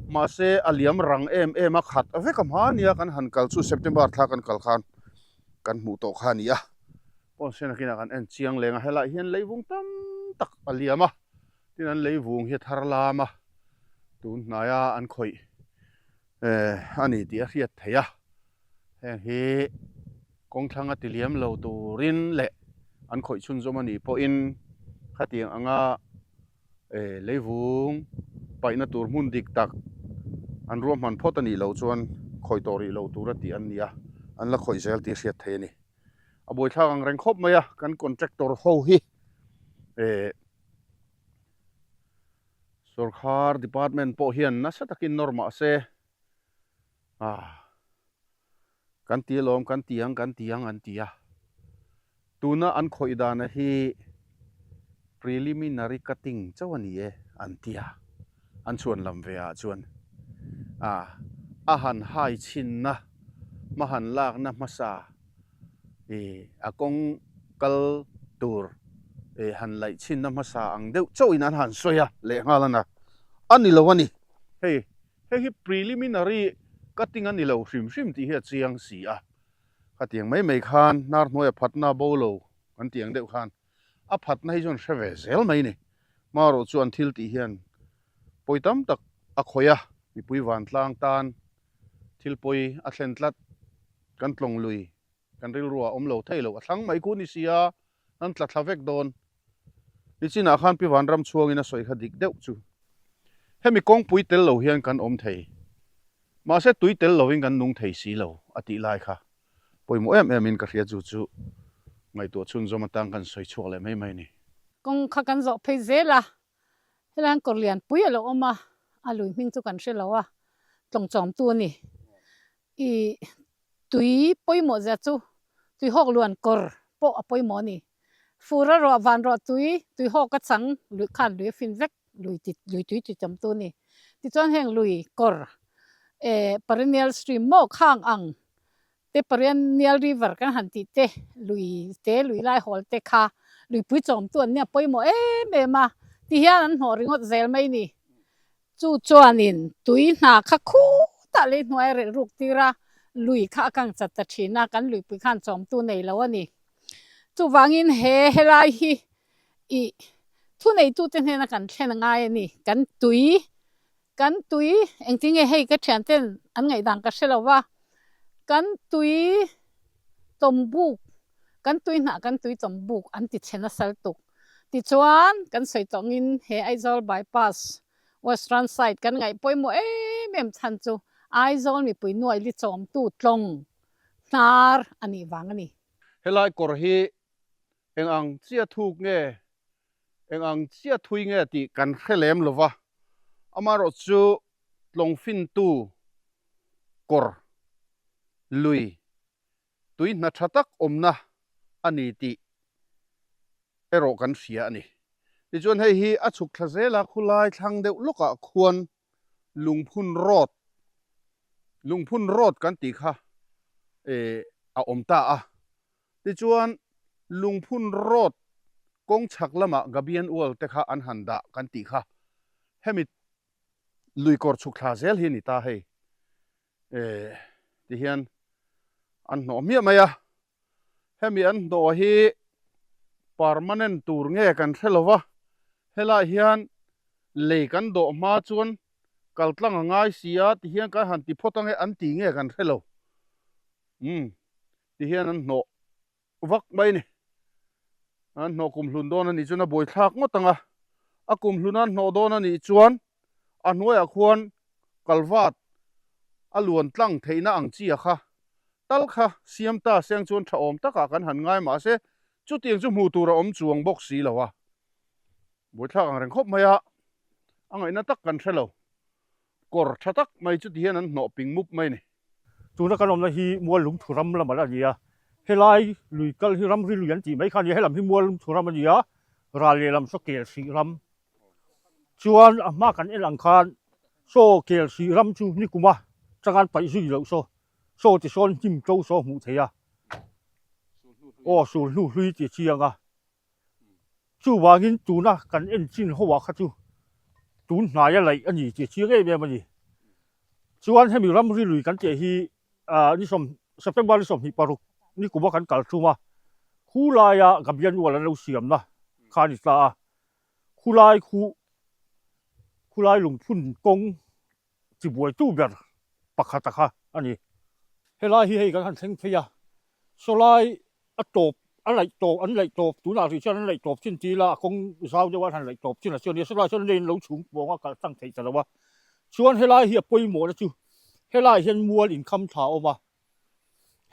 mahse a liam rang em em a khat vek a hma nia kan han kal chu September thla kan kal khan kan hmuh tawh kha a ni a, pawn sen akinah kan en chiang leng a, helaiah hian leivung tam tak a liam a, tin an leivung hi a thar lam a, tun hnaia an khawih eh a ni tih a hriat theih a. Heng hi kawng thlanga ti liam lo turin leh an khawih chhunzawm a nih pawhin khatiang anga eh leivung paihna tur hmun dik tak an ruahman phawt a nih loh chuan khawih tawh rih loh tur a tih an ni a, an la khawih zel tih a hriat theih a ni. A buaithlak ang reng khawp mai a, kan contractor ho hi eh sorkar department pawh hian nasa takin nawr mah se. Ah, kan ti alawm, kan ti ang, kan ti ang an ti a. Tuna an khawih dana hi preliminary cutting chauh a ni e an ti a, an chhuan lam ve ah chuan ah a han hai chhinna hma han lakna hmasa ih a kawng kal tur ih han laih chhinna hmasa ang deuh chauhin an han sawi a lehnghal a na a ni lo a ni hei. Hei hi preliminary cutting a ni lo hrim hrim tih hi a chiang si a, khatiang mai mai khan hnar hnuaia phatna bo lo kan tih ang deuh khan a phatna hi chuan hre ve zel mai ni. Marawh chu an thil tih hian pawi tam tak a khawih a, mipui vantlang tan thil pawi a thlen tlat, kan tlawng lui kan rilruah a awm lo thei lo, a thlang mai ku ni si a, an tla thla vek dawn. Nichinah khan Pi Vanram chhuangin a sawi kha dik deuh chu. Hemi kawngpui tel lo hian kan awm thei. Mahse tui tel lovin kan nung thei si lo a tih lai kha pawimawh em em in ka hria chu chu ngaihtuah chhunzawm atang kan sawi chhuak leh mai mai a ni. Kawng kha kan zawh phei zel a, helai hian kawr lian pui a lo awm a, a lui hming chu kan hre lo a, tlawng chawmtu a ni. I tui pawimawh zia chu tuihawk luan kawr pawh a pawimawh a ni. Fura ruah van ruah tui, tuihawk a chang lui khan lui a fin vek, lui ti lui tui ti tam tu a ni. Tichuan heng lui kawr eh perennial stream maw khang ang te perennial river kan han tih te lui te lui lai hawl te kha luipui chawm tu an nia pawimawh em em a tihian an hnawh ringawt zel mai a ni. Chu chuanin tui hna kha khutah lei hnuai a relh ruk tir a, lui kha a kang chat ta thin a, kan luipui khan chawmtu nei lo a ni. Chuvangin he helai hi ih thuneitute hnena kan thlen a ngai a ni. Kan tui, kan tui, engtin nge hei ka thianten an ngaihdan ka hre lo va, kan tui tawmbuk, kan tui hnah kan tui tawmbuk an ti chhe nasa lutuk. Tichuan, kan sawi tawngin he Aizawl Bypass Western side kan ngaih pawimawh em em chhan chu Aizawl mipui nuai li chawmtu tlawng hnar a nih vang a ni. Helai kawr hi eng ang chiah thuk nge, eng ang chiah thui nge tih kan hre lem lo va, amaherawhchu. Tlawng fintu kawr lui tui hna tha tak awmna a ni tih erawh kan hria a ni. Tichuan hei hi a chhuk thla zel a, khulai thlang deuh lawkah khuan Lungphun Road, Lungphun Road kan tih kha eh a awm ta a. Tichuan Lungphun Road kawng chhak lamah Gabian Wall te kha an han dah kan tih kha hemi lui kawr chhuk thla zel hi a ni ta hei. Eh tihian an hnawh hmiah mai a, hemi an hnawh hi permanent tur nge kan hre lo va, helaiah hian lei kan dawh hma chuan kal tlang a ngai si a tihian kan han ti phawt ange an ti nge kan hre lo, umm tihian an hnawh. vak mai a ni. An hnawh kum hlun dawn a nih chuan a buai thlak ngawt ang a, a kum hlun an hnawh dawn a nih chuan a hnuaiah khuan kalvat a luan tlang theihna ang chi a kha tal kha siam ta seng chuan tha awm takah kan han ngai mahse chutiang chu hmuh tur a awm chuang bawk si lo a, buai thlak ang reng khawp mai a, a ngaihna tak kan hre lo. Kawr tha tak mai chu tihian an hnawh ping mup mai a ni. Tuna kan awmna hi Mual Lungthu ram lam a ni a, helai lui kal hi ramri lui an tih mai kha a ni a, helam hi Mual Lungthu ram a ni a, ral lehlam saw Kelsih ram chuan a hma kan en ang khan saw Kelsih ram chu nikuma changan paih zui loh saw saw ti sawn hnim to saw hmuh theih a, aw sul hnu hlui ti chiang a. Chuvangin tuna kan en chin ho ah kha chu tun hnaia laih a ni tih a chiang em em a ni. Chuan hemi ramri lui kan tih hi ni sawm September ni 26 ni kuma kan kal thum a, khu laia Gabian Wall an lo siamna kha a ni ta a, khu lai khu khu lai lungphun kawng chibuaitu ber pakhat a kha a ni. Helai hi hei kan han thleng phei a, sawlai a tawp a laih tawp an laih tawp tunah rih chuan an laih tawp chin ti ila a kawng zau deuh a an han laih tawp chin a chuan sawlai chuan lane lo chhung pawng a kalh tlang theih ta lo a chuan helai hi a pawimawh na chu helai hian mual inkham tha a awm a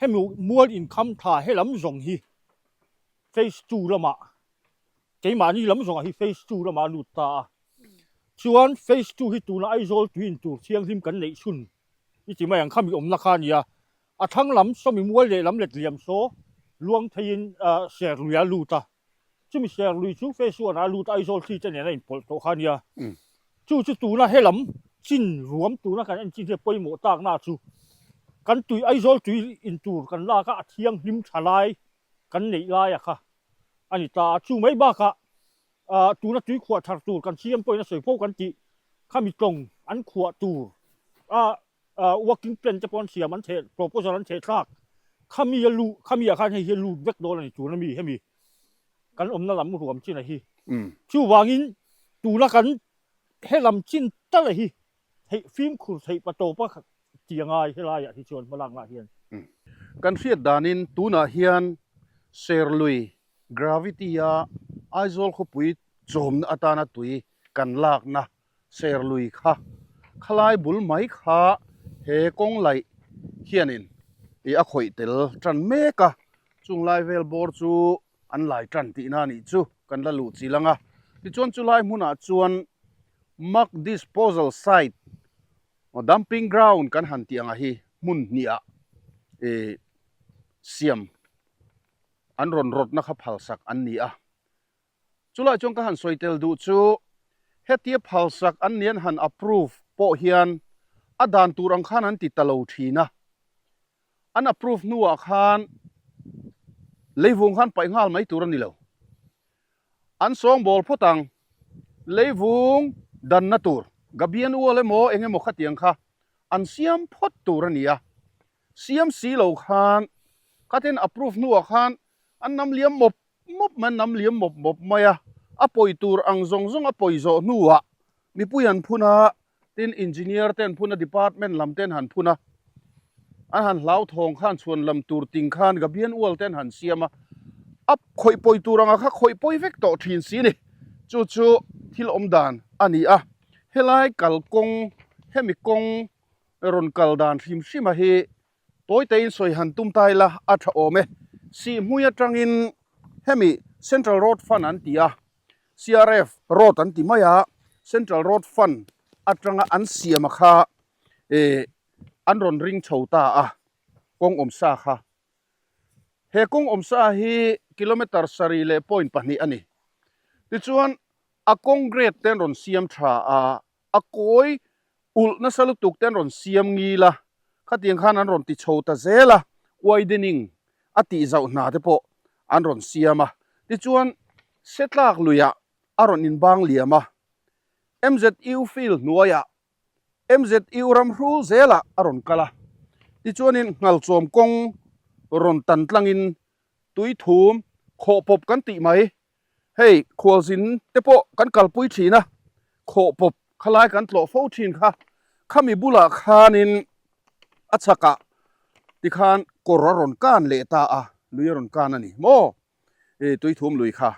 hemi mual inkham tha helam zawng hi phase two lamah keimahni lam zawngah hi phase two lamah a lut ta a chuan phase two hi tuna Aizawl tui in tur thianghlim kan neih chhun i ti mai ang khami awmna kha a ni a. A thlang lam sawmi mual leh lam let liam saw luang theiin Serlui a lut a, chumi Serlui chu phase one ah a lut a, Aizawl thli te nen a inpawlh tawh kha a nia. Chu chu tuna helam chin ruam tuna kan en chin hi a pawimawh takna chu kan tui Aizawl tui in tur kan lak a, a thianghlim tha lai kan neih laia kha a ni ta a, chu mai bakah tuna tui khuah thar tur kan siam pawhin a sawi fo kan tih khami tlawng an khuah tur a Working plan te pawh an siam an theh proposal an theh thlak khami a luh khami ah khan hei hi a lut vek dawn a ni tuna mi hemi kan awmna lam ruam chin a hi chuvangin tuna kan helam chin tal a hi theih fimkhur theih pa tawp a ti a ngai helai ah hi chuan hmalakna ah hian. Kan hriat danin tunah hian Serlui gravity a Aizawl khawpui chawmna atana tui kan lakna Serlui kha khalai bul mai kha he kawng laih hianin ih a khawih tel tan mek a, chung lai vel bawr chu an lai tan tihna a nih chu kan la luh chil ang a, tichuan chulai hmunah chuan Muck Disposal Site Dumping Ground kan han tih anga hi hmun hniah ih siam an rawn rawtna kha phalsak an ni a. Chulai chuan ka han sawi tel duh chu hetia phalsak an ni an han approve pawh hian a dan tur ang khan an ti ta lo thin a. An approve hnuah khan leivung khan paih nghal mai tur a ni lo. An sawngbawl phawt ang, leivung danna tur, gabian ual emaw eng emaw khatiang kha an siam phawt tur a ni a. Siam si lo khan khatin approve hnuah khan an nam liam mawp mawp mai, nam liam mawp mawp mai a, a pawi tur ang zawng zawng a pawi zawh hnuah mipui an phun a, tin engineer te an phun a, department lam te an han phun a, an han hlauthawng khan chhuan lam tur ting khan gabian ual te an han siam a, a khawih pawi tur anga kha khawih pawi vek tawh thin si ni, chu chu thil awm dan a ni a, helai kalkawng hemi kawng rawn kal dan hrim hrim a hi Tawitein sawi han tum ta ila a tha awm e. Sihhmui atangin hemi Central Road Fund an ti a, CRF Road an ti mai a, Central Road Fund atanga an siam a kha. eh an rawn ring chho ta a, kawng awmsa kha. He kawng awmsa hi kilometre sarih leh point pahnih a ni. Tichuan a kawng grade te an rawn siam tha a, a kawi ulh nasa lutuk te an rawn siam ngil a, khatiang khan an rawn ti chho ta zel a, widening a tih zauh hna te pawh an rawn siam a. Tichuan Setlak luiah a rawn inbang liam a, MZU field hnuaiah MZU ram hrul zelah a rawn kal a, tichuanin Nghalchawm kawng rawn tan tlangin Tuithum khawhpawp kan tih mai, hei khualzin te pawh kan kalpui thin a, khawhpawp khalai kan tlawh fo thin kha, khami bulah khanin a chhakah tikhan kawr a rawn kan leh ta a, lui a rawn kan a ni maw? Tuithum lui kha.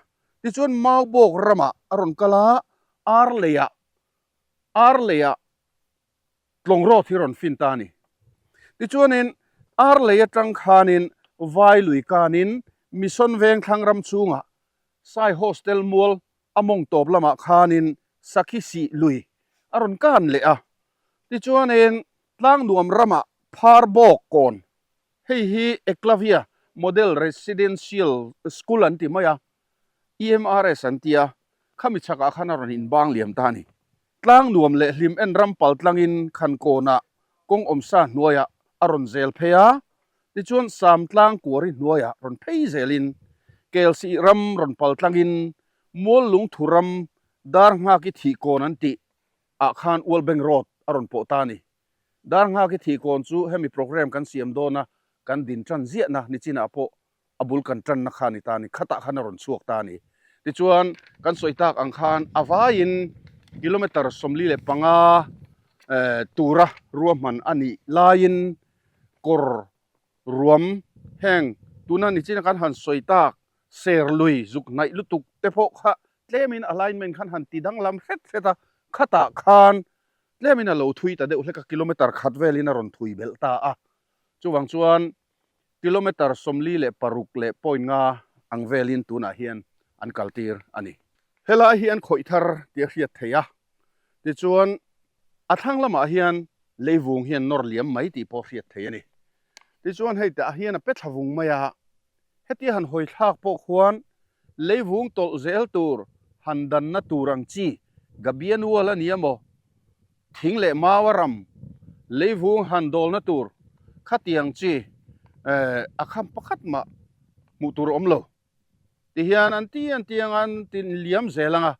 Tichuan Maubawk ramah a rawn kal a, ar leiah ar leiah tlawng rawt hi rawn fin ta a ni. Tichuanin ar lei atang khanin vai lui kanin Mission Veng thlang ram chhungah Sai Hostel mual a mawng tawp lamah khanin Sakhi Sih lui a rawn kan leh a. Tichuanin Tlangnuam ramah Phar Bawk kawn, hei hi Eklavya Model Residential School an ti mai a, EMRS an ti a, khami chhakah khan a rawn inbang liam ta a ni. Tlang nuam leh hlim en ram pal tlangin Khankawnah kawng awmsa hnuaiah a rawn zel phei a, tichuan Sam tlang kuari hnuaiah rawn phei zelin Kelsih ram rawn pal tlangin Mual lungthu ram Dar Nghaki thihkawn an tih ah khan Ualbeng Road a rawn pawh ta a ni. Dar Nghaki thihkawn chu hemi programme kan siam dawna kan din tan ziahna nichinah pawh a bul kan tanna kha a ni ta a ni, khatah khan a rawn chhuak ta a ni. Tichuan, kan sawi tak ang khan a vaiin kilometre 45 tura ruahman a nih laiin kawr ruam heng tuna nichina kan han sawi tak ser lui zuk hnaih lutuk te pawh kha tlemin alignment khan han ti danglam hret hret a, khatah khan tlemin a lo thui ta deuh hlek a, kilometre khat velin a rawn thui belh ta a. Chuvang chuan Kilometre 46 leh point nga ang velin tunah hian an kaltir a ni. Helai hi an khawih thar tih a hriat theih a, tichuan a thlang lamah hian leivung hian nawr liam mai tih pawh hriat theih a ni. Tichuan hei tah hian a pe thla vung mai a, hetia han hawi thlak pawh khuan leivung tawlh zel tur han danna tur ang chi Gabianual a ni emaw Thing leh mau a ram leivung han dawlna tur khatiang chi a kham pakhat mah hmuh tur a awm lo. Tihian an ti an ti anga an tin liam zel anga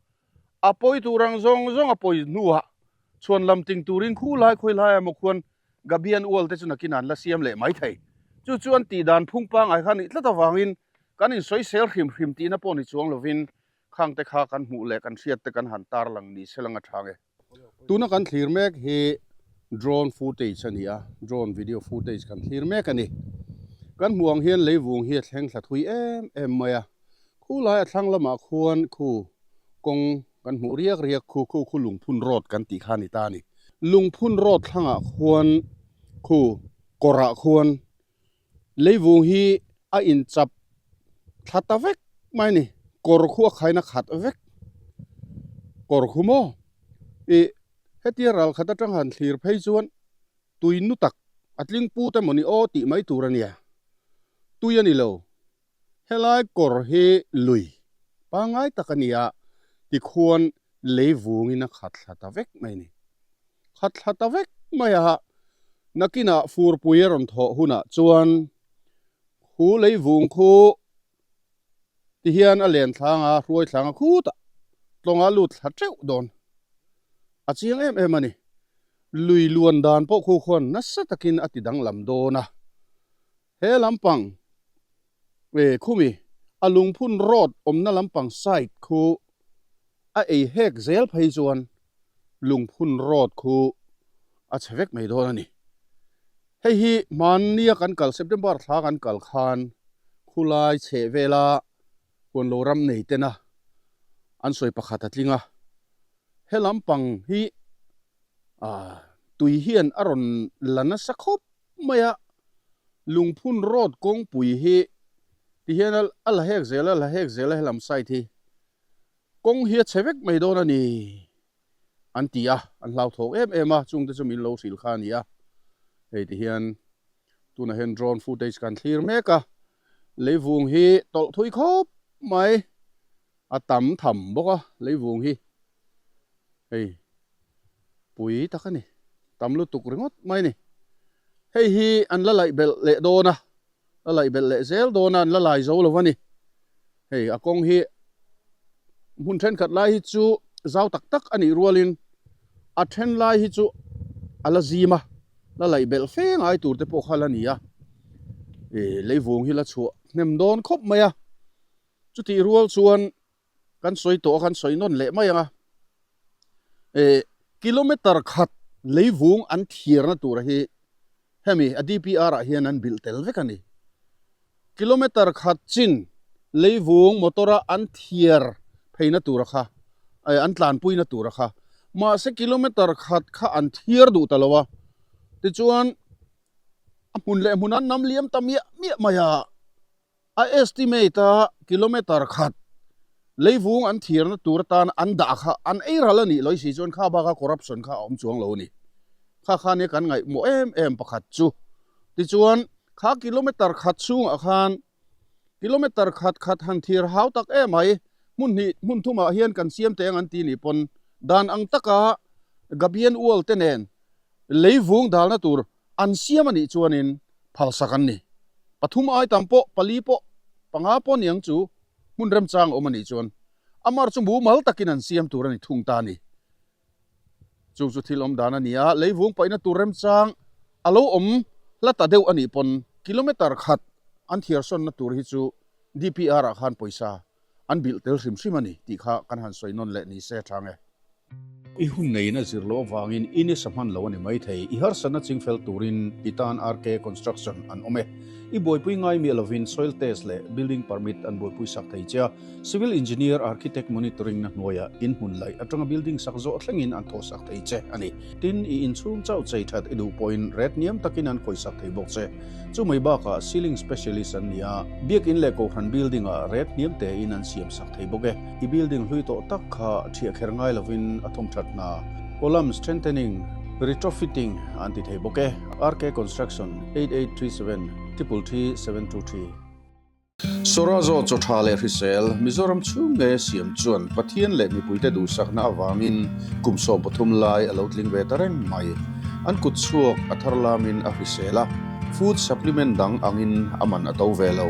a pawi tur ang zawng zawng a pawi hnuah chhuan lam ting turin khu lai khawi lai emaw khuan Gabian ual te chu nakin an la siam leh mai thei. Chu chu an tih dan phung pangngai kha nih tlat avangin kan insawisel hrim hrim tihna pawh ni chuang lovin khangte kha kan hmuh leh kan hriat te kan han tarlang ni se lang a tha nge. Tuna kan thlir mek hi drone footage a ni a, drone video footage kan thlir mek a ni. Kan hmuh ang hian leivung hi a thleng thla thui em em mai a, khu lai a thlang lamah khuan khu kawng kan hmuh riak riak khu khu khu lungphun road kan tih kha a ni ta a ni. Lungphun road thlangah khuan khu kawrah khuan Leivung hi a inchap thla ta vek mai a ni, kawr khu a khaina khat vek, kawr khu maw ih hetia ral khat atang han thlir phei chuan tui nu tak a tling put emaw ni aw tih mai tur a nia, tui a ni lo, helai kawr hi lui pangngai tak a ni a tikhuan leivungin a khat thla ta vek mai a ni. Khat thla ta vek mai a, nakinah furpui a rawn thawh hunah chuan khu leivung khu ti hian a len thlang a, hruai thlang a khutah tlawnga lut thla teuh dawn. A chiang em em a ni. Lui luan dan pawh khu khuan nasa takin a ti danglam dawn a. He lampang e khumi a lungphun road awmna lampang side khu a ei hek zel phei chuan lungphun road khu a chhe vek mai dawn a ni. Hei hi hmannia kan kal September thla kan kal khan khulai chheh vela huan lo ram nei tena an sawi pakhat a tling a, he lampang hi ah tui hian a rawn la nasa khawp mai a, lungphun road kawngpui hi ti hian a la hek zel a, la hek zel a helam side hi kawng hi a chhe vek mai dawn a ni. an ti a, an hlauthawk em em a, chungte chu min lo hrilh kha a ni a. Hei ti hian tunah hian drone footage kan thlir mek a, leivung hi tawlh thui khawp mai, a tam tham bawk a leivung hi hei pui tak a ni, tam lutuk ringawt mai a ni. Hei hi an la laih belh leh dawn a, la laih belh leh zel dawn a, an la lai zo lo a ni. Hei a kawng hi hmun thenkhat lai hi chu zau tak tak a nih rualin a then lai hi chu a la zim a, la laih belh fe ngai tur te pawh kha la ni a. Ih leivung hi la chhuah hnem dawn khawp mai a, chutih rual chuan kan sawi tawh a kan sawi nawn leh mai ang a. Ih kilometer khat leivung an thiarna tur hi Hemi a DPR ah hian an bilh tel vek a ni. Kilometer khat chin leivung motor a an thiar pheina tura kha, an tlanpuina tura kha. Mahse kilometer khat kha an thiar duh ta lo a, tichuan a hmun leh hmun an nam liam ta miah miah mai a. A estimate a kilometer khat leivung an thirna tur atan an dah kha an ei ral a nih lawih si chuan kha baka corruption kha a awm chuang lo a ni. Kha kha nia kan ngaihmawh em em pakhat chu. Tichuan kha kilometer khat chhungah khan kilometer khat khat han thir hau tak em mai hmun hnih hmun thumah hian kan siam teh ang an ti nih pawn dan ang taka Gabian wall te nen leivung dalna tur An siam a nih chuanin phalsak an ni. Pathum ai tam pawh, pali pawh, panga pawh niang chu hmun remchang awm a nih chuan a mar chu mumal takin an siam tur a ni thung ta a ni. Chung chu thil awm dan a ni a, leivung paihna tur remchang a lo awm hla ta deuh a nih pawn kilometer khat an thiarsawnna tur hi chu DPR ah khan pawisa an bilh tel hrim hrim a ni tih kha kan han sawi nawn leh ni se tha nge. I hun neiin a zir loh avangin i nisa hman lo a ni maithei. I harsatna chingfel turin i tan RK Construction an awm e. I buaipui ngai miah lovin soil test leh building permit an buaipui sak thei che a. Civil engineer, architect monitoring na hnuaiah in hmun laih atanga building sak zawh thlengin an thawh sak thei che a ni. Tin, i inchhung chauh chei that i duh pawhin ret hniam takin an khawih sak thei bawk che. Chu mai bakah ceiling specialist an ni a, biakin leh kohhran building ah ret hniam tein an siam sak thei bawk e. I building hlui tawh tak kha thiah kher ngai lovin a thawm that hna. Column strengthening, retrofitting an ti thei bawk e. RK Construction, 8837 333 723. Sorazo chaw tha leh hrisel, Mizoram chhung nge siam chuan Pathian leh mipuite duhsakna avangin kum 13 lai a lo tling ve ta reng mai. An kut chhuak a thar lamin a hrisel a, food supplement dang angin a man a to ve lo.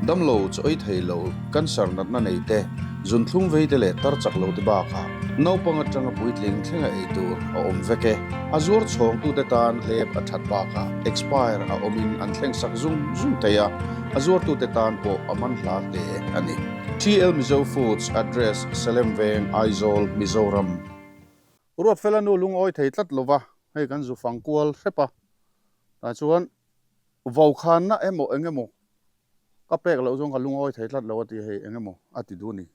Damlo chaw ei thei lo, cancer natna nei te, zunthlum vei te leh tar chak lo te bakah naupang atanga puitling thlenga ei tur a awm vek e. A zuar chhawngtute tan hlep a that bakah expire a awmin an thleng sak zung zung thei a. A zuartute tan pawh a man hla hle a ni. TL Mizo Foods, Address, Salem Veng, Aizawl, Mizoram. Ruatfela nu lungawi thei tlat lova, hei kan zu fang kual hrep a, tah chuan vokhanna emaw eng emaw ka pek loh chuan ka lungawi thei tlat lo a ti hei eng emaw a ti duh a ni.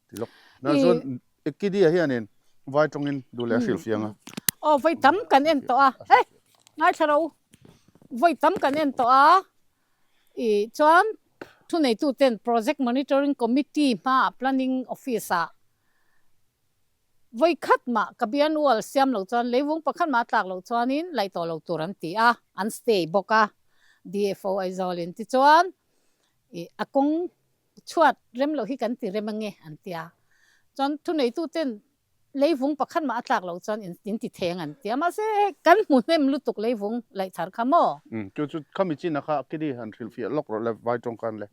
Ti lawk. Tah chuan Kidia hianin vai tawngin duh leh a hrilhfiang a. Aw vawi tam kan en tawh a, hei ngaithla ro vawi tam kan en tawh a. I chuan thuneituten Project Monitoring Committee hmaah Planning Office-ah vawi khat mah Kabian Wall siam lo chuan leivung pakhat mah a tlak loh chuanin laih tawh lo tur an ti a, an stay bawk a DFO Aizawlin. Tichuan i a kawng chhuat rem loh hi kan ti rem ange an ti a. Chuan thuneituten Leivung pakhat mah a tlak loh chuan in ti theng an ti a, mahse kan hmu hnem lutuk leivung laih thar kha maw? Umm, chu chu khami chin a kha Kidi han hrilh fiah lawk rawh le vai tawng khan le.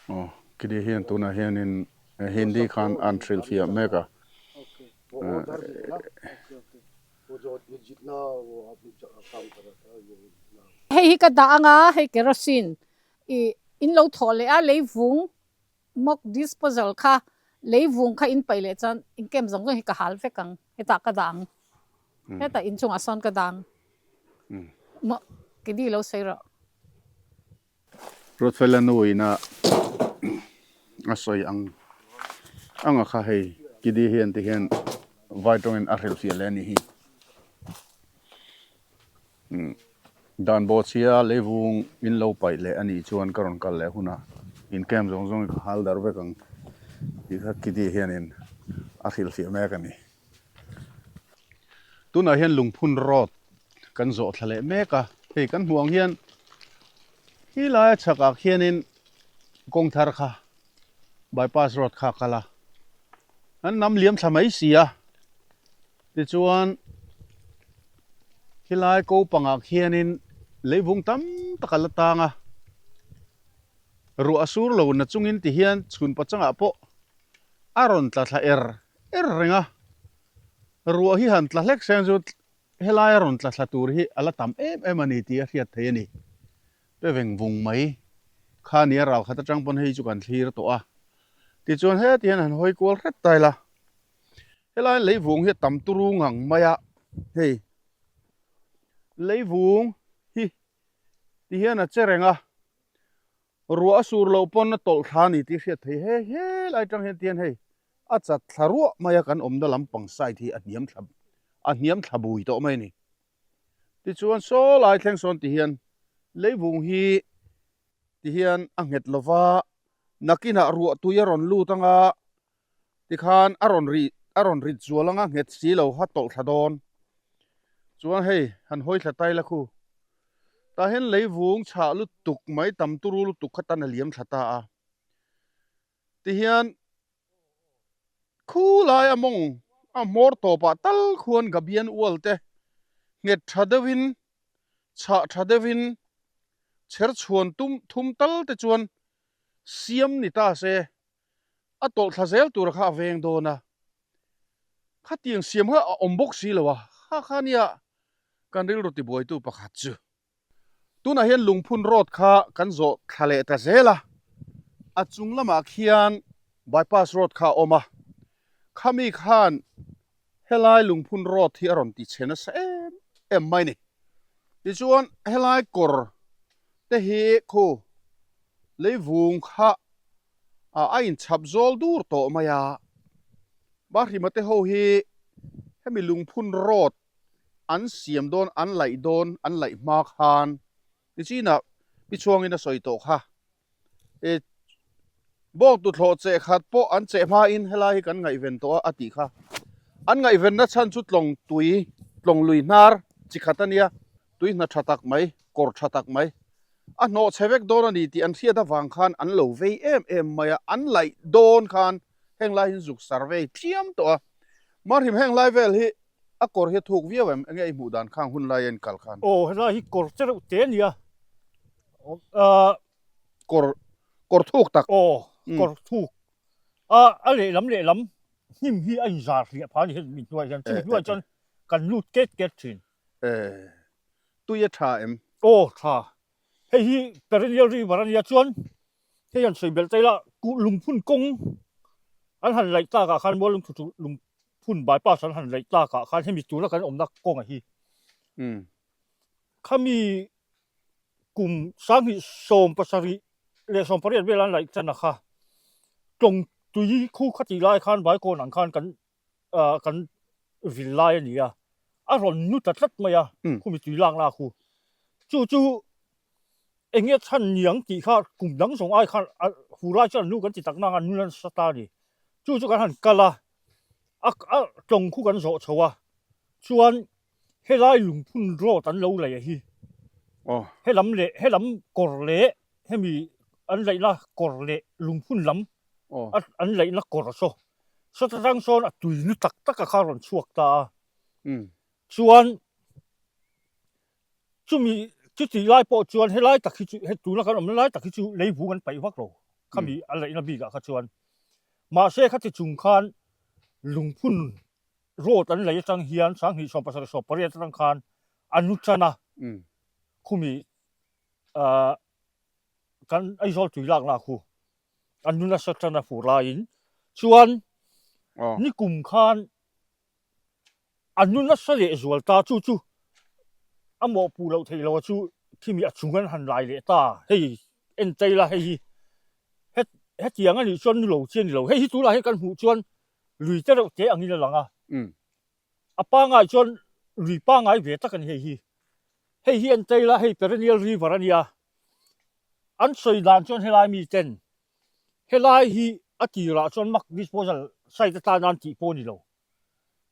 Aw, Kidi hian tunah hianin Hindi khan an hrilh fiah mek a. Hei hi ka dah anga hei kerosene i in lo thawh leh a leivung Mock disposal kha leivung kha in paih leh chuan in camp zawng zawng hi ka hal vek ang, hetah ka dah ang, hetah inchungah sawn ka dah ang. Maw Kedi lo sawi rawh. Ruatfela nu ina a sawi ang anga kha hei Kidi hian ti hian vai tawngin a hrilhfiah leh a nih hi. Dan bawhchhia leivung in lo paih leh a nih chuan ka rawn kal leh hunah in camp zawng zawng hi ka hal dar vek ang tih kha Kitty hianin a hrilhfiah mek a ni. Tunah hian Lungphun Road kan zawh thla leh mek a, hei kan hmuh ang hian khi laia chhakah khianin kawng thar kha bypass road kha a kal a, an nam liam thla mai si a, tichuan khilai ko pangah khianin leivung tam tak a la tang a, ruah a sur lo na chungin tihian chhun pachangah pawh a rawn tla thla er er reng a. Ruah hi han tla hlek seng chu helai a rawn tla thla tur hi a la tam em em a ni tih a hriat theih a ni. Pe veng vung mai kha nia ral khat atang pawn hei chu kan thlir tawh a. Tichuan heti hian han hawi kual hret ta ila. Helai leivung hi a tam turu ngang mai a, hei leivung hi ti hian a che reng a. Ruah a sur loh pawn a tawlh thla a ni tih hriat theih he helai atang hian tian hei a chat thla ruah mai a kan awmna lampang side hi a hniam thla a hniam thla bui tawh mai a ni. Tichuan saw lai thleng sawn ti hian leivung hi ti hian a nghet lova nakinah ruah tui a rawn lut anga tikhan a rawn ri a rawn rit zual anga nghet si lo kha tawlh thla dawn. Chuan hei han hawi thla tai la khu. Tah hian leivung chhah lutuk mai tam turu lutuk kha tan a liam thla ta a. Tihian khu laia mawng a hmawr tawpah tal khuan Gabian ual te nghet tha deuhin chhah tha deuhin chher chhuan tum thum tal te chuan siam ni ta se a tawlh thla zel tur kha a veng dawn a, khatiang siam kha a awm bawk si lo a, kha kha nia kan rilru tibuaitu pakhat chu. Tunah hian Lungphun Road kha kan zawh thla leh ta zel a, a chung lamah khian Bypass Road kha a awm a, khami khan helai Lungphun Road hi a rawn ti chhe nasa em em mai ni. Tichuan helai kawr te hi khu leivung kha a inchhap zawl dur tawh mai a, Bahrima te ho hi hemi Lungphun Road an siam dawn, an laih dawn, an laih hma khan nichinah pi chhuangin a sawi tawh kha. E bawk tuthlawh cheh khat pawh an cheh hmain helai hi kan ngaihven tawh a a tih kha. An ngaihvenna chhan chu tlawng tui, tlawng lui hnar chi khat a nia, tui hna tha tak mai, kawr tha tak mai. A hnawh chhe vek dawn a ni tih an hriat avang khan an lo vei em em mai a, an laih dawn khan heng lai hi zuk survey thiam tawh a. Mahrim heng lai vel hi a kawr hi a thuk viau em? Enge i hmuh dan khang hun lai a inkal khan? Aw helai hi kawr che reuh te a nia. Kawr kawr thuk tak. Aw kawr thuk. A a lehlam lehlam hnim hi a inzar hliah phah a ni hei min hnuaiah hian chumi hnuaiah chuan kan lut ket ket thin. Tui a tha em? Aw tha. Hei hi perennial river a nia chuan hei han sawi belh ta ila lungphun kawng an han laih tlakah khan mual lungthu chu lungphun bypass an han laih tlakah khan hemi tuna kan awmna kawnga hi khami kum sanghnih 78 leh 18 vel an laih tan a kha tlawng tui khu khatih lai khan Baikawn ang khan kan kan vil lai a ni a, a rawn nu ta tlat mai a, khumi tui lak na khu. Chu chu eng nge chhan niang tih kha kum dang zawng ai khan hu lai chuan nu kan ti tak nang a, nu nasa ta a ni. Chu chu kan han kal a, a tlawng khu kan zawh chho a, chuan helai lungphun road an lo lei a hi. Helam leh helam kawr leh hemi an laihna kawr leh lungphun lam an laihna kawr saw Sawta tang sawn a tui nu tak tak a kha rawn chhuak ta a. Chuan chumi chutih lai pawh chuan helai tak hi chu he tuna kan awmna lai tak hi chu leivung an paih vak lo khami a laihna bikah kha chuan. Mahse khati chung khan lungphun road an lei atang hian 2017 18 atang khan a nu tan a khumi kan Aizawl tui lakna khu. a nu nasa tan a fur laiin chuan nikum khan a nu nasa leh zual ta chu chu a mawhpuh loh theih loh a chu khimi a chung an han lai leh ta hei en chei la hei hi hetiang a nih chuan nu lo chi a ni lo hei hi tunah hian kan hmuh chuan lui te reuh te angin a lang a a pangai chuan lui pangai ve tak a ni hei hi hei hi en chei la hei perennial river a nia. An sawi dan chuan helai mi ten helai hi a tirah chuan mak disposal site atan an tih pawh a ni lo.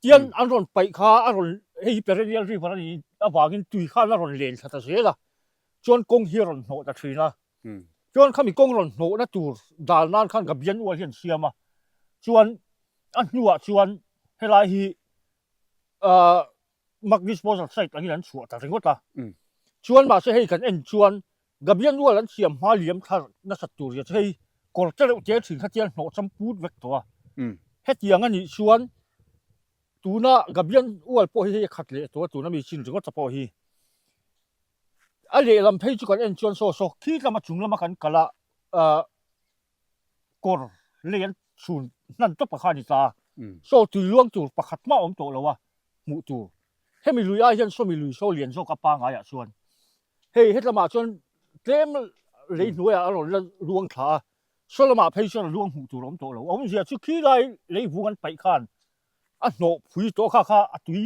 Tian an rawn paih kha a rawn hei hi perennial river a nih avangin tui khan a rawn len thla ta zel a, chuan kawng hi a rawn hnawh ta thin a. Chuan khami kawng rawn hnawhna tur dal nan khan Gabian ual hi an siam a, chuan a hnuah chuan helai hi ahh Mak disposal site angin an chhuah ta ringawt a. Chuan mahse hei kan en chuan Gabian ual an siam hma liam thar nasat tur zia chu hei kawr te reuh te thin kha chian hnawh cham put vek tawh a. Hetiang a nih chuan tuna Gabian ual pawh hi hei a khat leh tawh a tuna mi chin ringawt ta pawh hi. A lehlam phei chu kan en chuan saw saw khi tlama chung lama kan kal a ahh kawr lei an chhun hnan tawp a kha a ni ta a, saw tui luang tur pakhat mah a awm tawh lo a hmuh tur. Hemi lui ai hian sawmi lui saw lian zawk a pangaiah chuan hei hetlamah chuan tlem lei hnuaiah a rawn la luang thla a, saw lamah phei chuan a luang hmuh tur a awm tawh lo. A awmzia chu khilai lei vung an paih khan a hnawh phui tawh kha kha a tui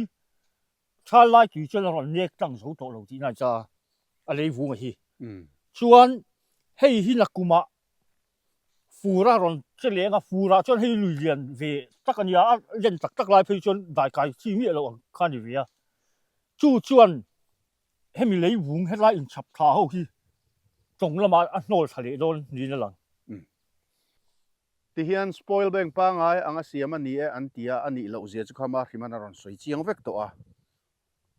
Thal lai tui chuan a rawn nek tlang zo tawh lo tih nai cha a lei vung a hi. Chuan hei hi nakumah fur a rawn che leng a, furah chuan hei lui lian ve tak a nia, a len tak tak lai phei chuan daikai chi miah loh ang kha a ni ve a. Chu chuan hemi lei vung helai inchhap thla ho hi tawng lamah a hnawl thla leh dawn niin a lang. Tihian spoil bank pangai anga siam a ni e an ti a, a nih loh zia chu kha ma hrim an a rawn sawi chiang vek tawh a.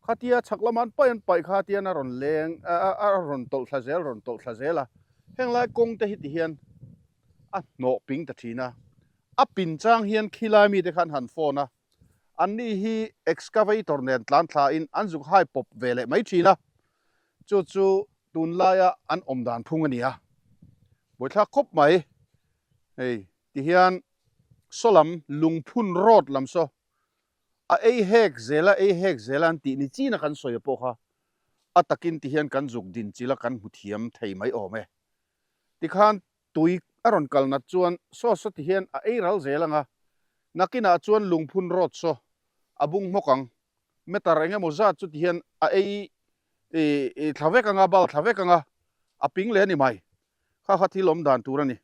Khatia chhak lama an paih an paih kha tian a rawn leng a rawn tawlh thla zel rawn tawlh thla zel a. Heng lai kawng te hi tihian a hnawh ping ta thin a. A pin chang hian khilai mite khan han phone a, anni hi excavator nen tlan thla in an zuk hai pawp ve leh mai thin a. Chu chu tunlaia an awm dan phung a ni a. Buaithlak khawp mai. Hei tihian saw lam lungphun road lam saw a ei hek zel a ei hek zel a an tih ni chin a kan sawi pawh kha a takin tihian kan zuk din chilh a kan hmu thiam thei mai awm e. Tikhan tui a rawn kal nat chuan saw saw tihian a ei ral zel ang a, nakinah chuan lungphun road saw a bung hmawk ang meter eng emaw zat chu tihian a ei thla vek ang a bal thla vek ang a a ping leh a ni mai. Kha kha thil awm dan tur a ni.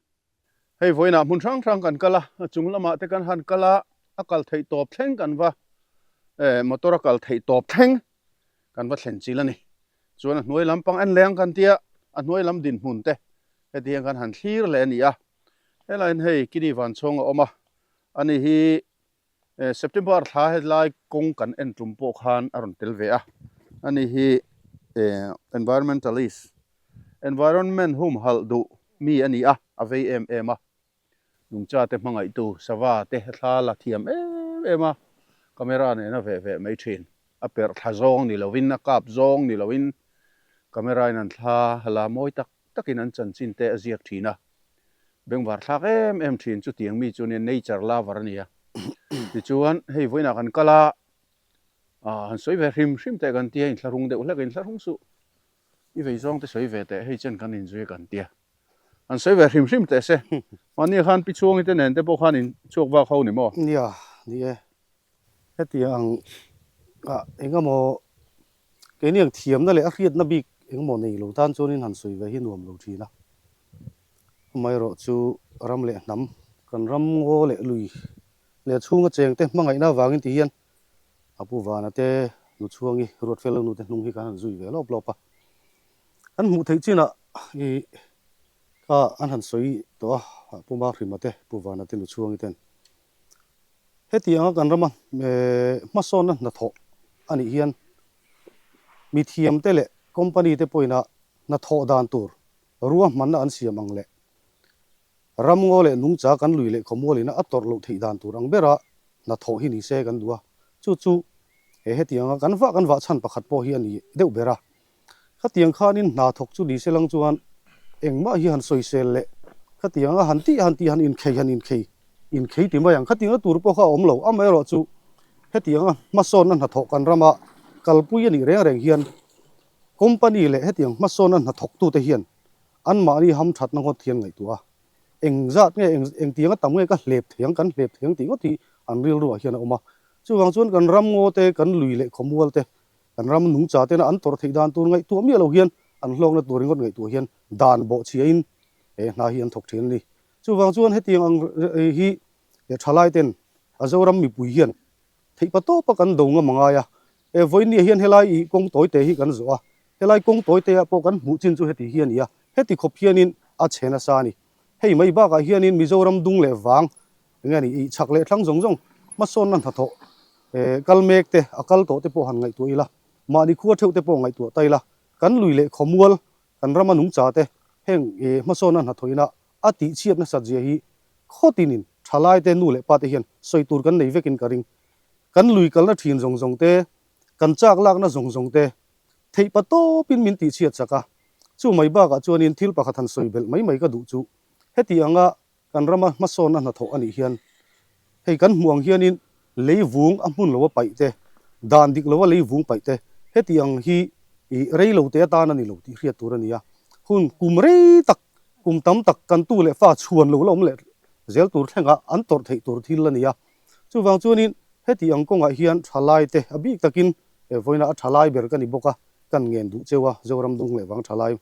Hei vawiinah hmun hrang hrang kan kal a, a chung lamah te kan han kal a, a kal theih tawp thleng kan va eh motor a kal theih tawp thleng kan va thlen chil a ni. Chuan a hnuai lam pang en leng kan tia, a hnuai lam dinhmun te heti hian kan han thlir leh a ni a. Helaiin hei Kini Vanchhawng a awm a, ani hi September thla helai kawng kan en tum pawh khan a rawn tel ve a, ani hi environmentalist, environment humhalh duh mi a ni a, a vei em em a, nungcha te hmangaihtu sava te thla la thiam em em a, camera nen a veh veh mai thin, a perh thla zawng ni lovin a kap zawng ni lovin camera in an thla la mawi tak takin an chanchin te a ziak thin a, bengvar thlak em em thin chutiang mi chu nia nature lover a nia. Tichuan hei vawiinah kan kal a, ah han sawi ve hrim hrim teh kan tia inthlahrung deuh hlek a inthlahrung suh i vei zawng te sawi ve teh hei chen kan inzui a kan tia. Han sawi ve hrim hrim teh se, mahni khan pi chhuangi te nen te pawh khan in chhuak vak ho ni maw? Nia, ni e. Hetiang ah engemaw Keini ang thiamna leh a hriatna bik engmaw nei lo tan chuanin han sawi ve hi nuam lo thin a. Amaherawh chu ram leh hnam, kan ram ngaw leh lui leh chhunga chengte hmangaihna avangin ti hian a pu Vana te nu chhuangi Ruatfel lo nute hnung hi kan han zui ve lawp lawp a. Kan hmuh theih chinah i kha an han sawi tawh a, Pu Mahrima te, Pu Vana te nu chhuangi ten. Hetianga kan rama hmasawnna hnathawh a nih hian mithiamte leh company te pawhin a hnathawh dan tur ruahmanna an siam ang leh ramngaw leh nungcha kan lui leh khawmualina a tawrh loh theih dan tur ang bera hnathawh hi ni se kan duh a, chu chu he hetianga kan vah kan vah chhan pakhat pawh hi a ni deuh ber a. Khatiang khanin hna thawk chu ni se lang chuan engmah hi han sawisel leh khatiang a han tih han tih han inkhei han inkhei inkhei ti mai ang. Khatiang a tur pawh kha a awm lo. Amaherawh chu hetiang a hmasawnna hnathawh kan rama kalpui a nih reng reng hian company leh hetiang hmasawnna hnathawktute hian anmahni hamthatna ngawt hian ngaihtuah a, engzat nge eng engtiang a tam nge ka hlep thei ang kan hlep thei ang tih ngawt hi an rilruah hian a awm a. Chuvang chuan kan ramngaw te, kan lui leh khawmual te Kan ram nungcha tena an tawrh theih dan tur ngaihtuah miah lo hian an hlawkna tur ringawt ngaihtuah hian dan bawhchhiahin he hna hi an thawk thin a ni. Chuvang chuan hetiang ang hi thalai ten a Zoram mipui hian theihpa tawpa kan do ngam a ngai a. E vawiin hian helai ih kawng tawi te hi kan zawh a, helai kawng tawi te ah pawh kan hmuh chin chu heti hi a ni a, heti khawp hianin a chhe nasa a ni. Hei mai bakah hianin Mizoram dung leh vang eng nge ni ih chhak leh thlang zawng zawng hmasawnna hnathawh e kal mek te a kal tawh te pawh han ngaihtuah ila, mahni khua theuh te pawh ngaihtuah ta ila, kan lui leh khawmual kan rama nungcha te heng e hmasawnna hnathawhina a tihchhiat nasat zia hi khawtinin thalaite nu leh pate hian sawi tur kan nei vekin ka ring. Kan lui kalna thin zawng zawng te, kan chak lakna zawng zawng te theih pa tawpin min tihchhiat chak a. Chu mai bakah chuanin thil pakhat han sawi belh mai mai ka duh chu heti anga kan rama hmasawnna hnathawh a nih hian hei kan hmuh ang hianin lei vung a hmun lo a paih te, dan dik lo a lei vung paih te heti ang hi ih rei lo te atan a ni lo tih hriat tur a ni a. Hun kum rei tak Kum tam tak kan tu leh fa chhuan lo la awm leh zel tur thlengah an tawrh theih tur thil a ni a. Chuvang chuanin heti ang kawngah hian thalai te a bik takin vawiina a thalai ber ka ni bawk a, kan ngen duh cheu a, Zoram dung leh vang thalai.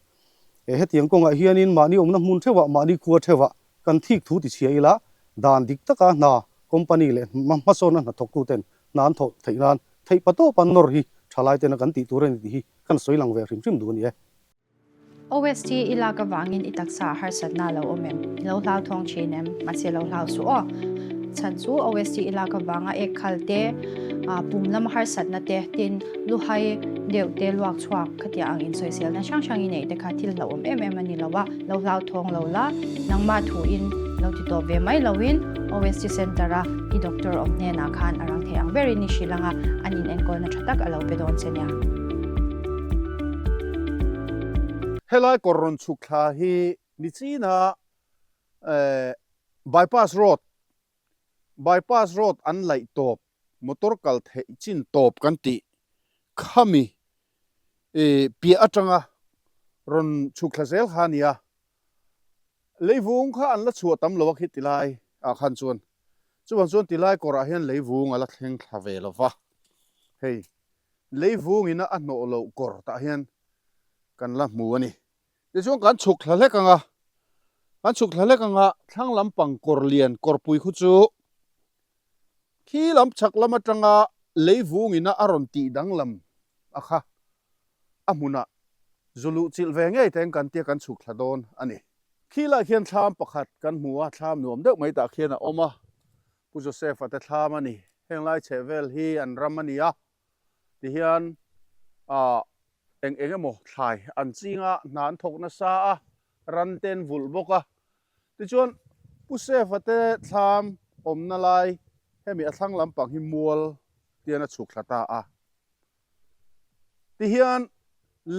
Heti ang kawngah hianin mahni awmna hmun theuhah, mahni khua theuhah kan thik thu tichhia ila, dan dik taka hna company leh hmasawnna hnathawktuten hna an thawh theih nan theih patawp an nawr hi thalai tena kan tih tur a ni tih hi kan sawi lang ve hrim hrim duh a ni e. OST i lak avangin i taksa ah harsatna a lo awm em? I lo hlauthawng thin em? Mahse lo hlau suh aw. Chhan chu OST i lak avanga ek khal te, pum lama harsatna te, tin luhai deuh te luak chhuak khatiang ang insawiselna hrang hrang i neih te kha thil hlauhawm em em a ni lo a, lo hlauthawng lo la, nangmah thuin lo ti tawp ve mai loin OST Centre a i doctor awm hnenah khan a rang thei ang berin i hrilh ang a, an inenkawlna tha tak a lo pe dawn che nia. Helai kawr rawn chhuk thla hi nichina bypass road, bypass road an laih tawp, motor kal theih chin tawp kan tih khami piah atanga rawn chhuk thla zel kha a ni a. Leivung kha an la chhuah tam lo a khi tilai ah khan chuan chuvang chuan tilai kawrah hian leivung a la thleng thla ve lo va, hei Leivung ina a hnawh loh kawr tah hian kan la hmu a ni. Tichuan kan chhuk thla hlek ang a, kan chhuk thla hlek ang a, thlang lampang kawr lian kawrpui khu chu khi lam chhak lam atanga leivung ina a rawn tih danglam a kha a hmunah zu luh chilh ve ngei teng kan tia kan chhuk thla dawn a ni. Khi lai khian thlam pakhat kan hmu a, thlam nuam deuh mai tah khian a awm a, Pu Joseph-a te thlam a ni. Heng lai chheh vel hi an ram a ni a, tihian ah eng eng emaw thlai an ching a, hna an thawk nasa a, ran te an vulh bawk a. Tichuan Pu Sef-a te thlam awmna lai hemi a thlang lampang hi mual tian a chhuk thla ta a. Tihian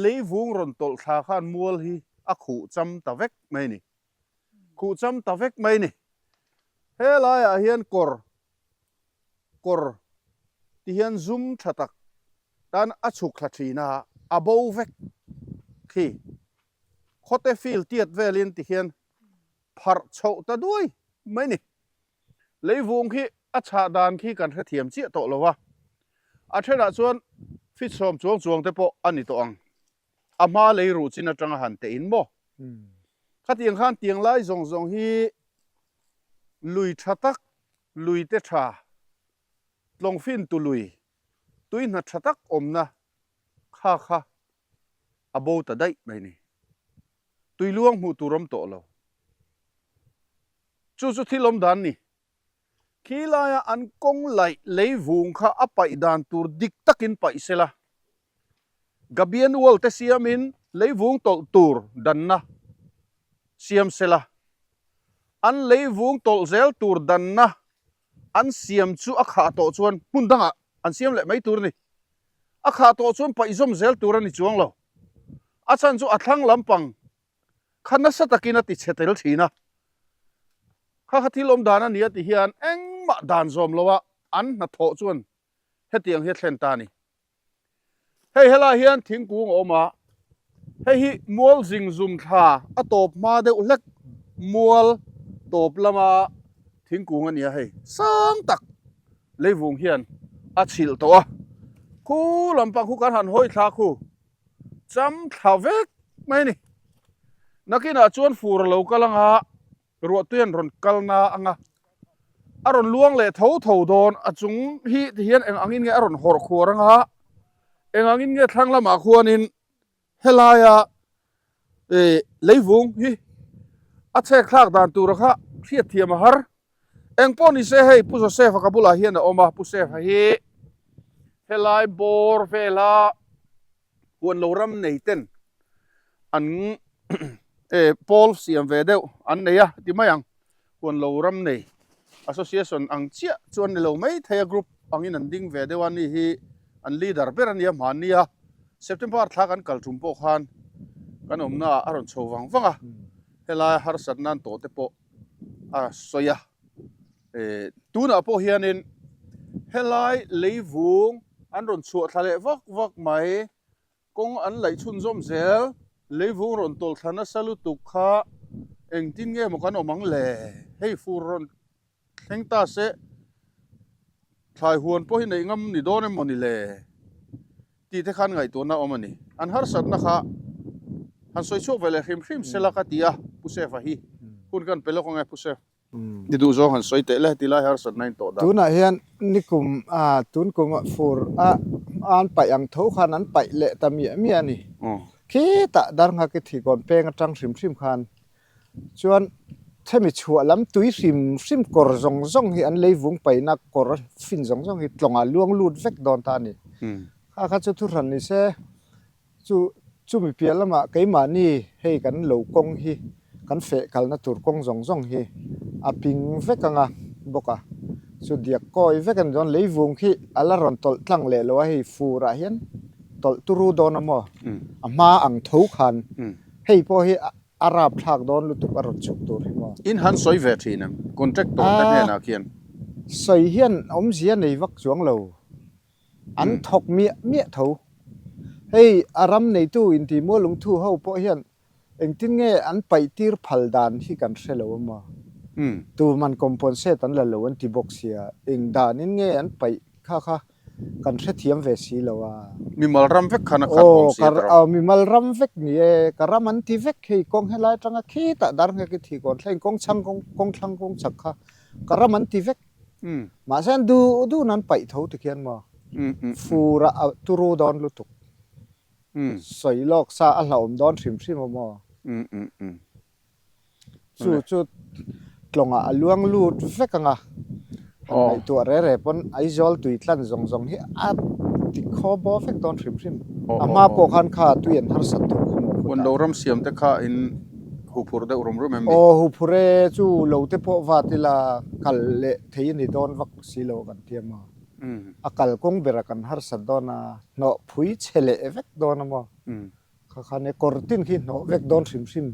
leivung rawn tawlh thla khan mual hi a khuh cham ta vek mai a ni. Khuh cham ta vek mai ni. He laiah hian kawr kawr ti hian zum tha tak tan a chhuk thla thin a, a bo vek khi. Khawte field tiat velin ti hian pharh chhoh ta duai mai ni. Leivung khi a chhah dan khi kan hrethiam chiah tawh lo a, a thenah chuan fit sawm chuang chuang te pawh a ni tawh ang. A hma lei ruh chin atanga han teh in maw? Khatiang khan tiang lai zawng zawng hi lui tha tak, lui te tha, tlawngfin tu lui, tui hna tha tak awmna kha kha a bo ta daih mai ni. Tui luang hmuh tur awm tawh lo. Chu chu thil awm dan ni. Khi laia an kawng laih leivung kha a paih dan tur dik takin paih sela, Gabian wall te siamin leivung tawlh tur danna siam sela, an leivung tawlh zel tur danna an siam chu a khah tawh chuan hmun dangah an siam leh mai tur a ni. A khah tawh chuan paih zawm zel tur a ni chuang lo. A chhan chu a thlang lampang kha nasa takin a ti chhe tel thin a, kha kha thil awm dan a ni a ti hian engmah dan zawm loa an hnathawh chuan hetiang hi a thlen ta a ni. Hei helai hian thingkung a awm a, hei hi mual zing zum thla a tawp hma deuh hlek mual tawp lama thingkung a ni a hei sang tak leivung hian a chhilh tawh a, khu lampang khu kan han hawi thla khu. Cham thla vek mai a ni. Nakinah chuan fur a lo kal ang a, ruahtui an rawn kal na ang a, a rawn luang leh tho tho dawn. A chung hi ti hian eng angin nge a rawn hawrh khuar ang a. Engangin nge thlang lamah khuanin helaia leivung hi a chhek thlak dan tura kha hriatthiam a har. Eng pawh ni se hei Pu Joseph-a ka bulah hian a awm a, Pu Joseph-a hi helai bawr vela huan lo ram nei ten an pawl siam ve deuh an nei a ti mai ang. Huan lo ram nei association ang chiah chu an ni lo mai thei a, group angin an ding ve deuh a, ni hi an leader ber a nia hmanni a, September thla kan kal tum pawh khan kan awmna ah a rawn chho vang vang a, helai harsat nan tawh te pawh a sawi a, tunah pawh hianin helai leivung an rawn chhuah thla leh vak vak mai. Kawng an laih chhunzawm zel, leivung rawn tawlh thla nasa lutuk kha engtin nge maw kan awm ang le? Hei fur rawn thleng ta se, thlai huan pawh hi neih ngam ni dawn em maw ni le? Tih te khan ngaihtuahna awm a ni. An harsatna kha han sawi chhuak ve leh hrim hrim sela ka ti a, Pu Sefa hi hun kan pe lawk ang e Pu Sef. Ni duh zawng han sawi teh le, ti lai harsatna in tawh dan. Tunah hian nikum a tun kum a fur a an paih ang tho khan an paih leh ta miah miah a ni. Khitah Darnghaki thikawn peng atang hrim hrim khan chuan hemi chhuah lam tui hrim hrim kawr zawng zawng hi an leivung paihna kawr fin zawng zawng hi tlawngah luang lut vek dawn ta a ni. Kha kha chu thuhran ni se. Chu chumi piah lamah keimahni hei kan lo kawng hi kan feh kalna tur kawng zawng zawng hi a ping vek anga bawk a, chu diak kawi vek a ni dawn. Leivung khi a la rawn tawlh tlang leh lo a, hei furah hian tawlh turu dawn a maw? A hma ang tho khan hei pawh hi a rap thlak dawn lutuk a rawn chhuk tur hi maw? In han sawi ve thin em? Contractor te hnenah khian. Sawi hian awmzia nei vak chuang lo. An thawk miah miah tho. Hei a ram neitu inti mualungthu ho pawh hian engtin nge an paih tir phal dan hi kan hre lo a maw? Tuman compensate an la lo an ti bawk sia, eng danin nge an paih kha kha kan hrethiam ve si lo a. Mimal ram vek khan a khat awm si a tawrh. Aw mimal ram vek ni e, ka ram an ti vek hei kawng helai atanga khitah Darnghek i thih kawn thleng kawng chhang kawng thlang kawng chhak kha ka ram an ti vek. Mahse an duh duhna an paih tho tikhian maw fur a turu dawn lutuk. Sawi lawk sa a hlauhawm dawn hrim hrim a maw. Chu chu tlawngah a luang lut vek ang a, han ngaihtuah re re pawn Aizawl tui tlan zawng zawng hi a ti khaw baw vek dawn hrim hrim. A hma pawh khan kha tui an harsat tawh kha maw khutah. Huan lo ram siam te kha in Huphur deuh rum rum em ni? Aw huphur e, chu lo te pawh vat ila kal leh thei a ni dawn vak si lo kan ti a maw? A kal kawng bera kan harsat dawn a, hnawh phui chhe leh vek dawn a maw? Kha khan e kawr tin khi hnawh vek dawn hrim hrim.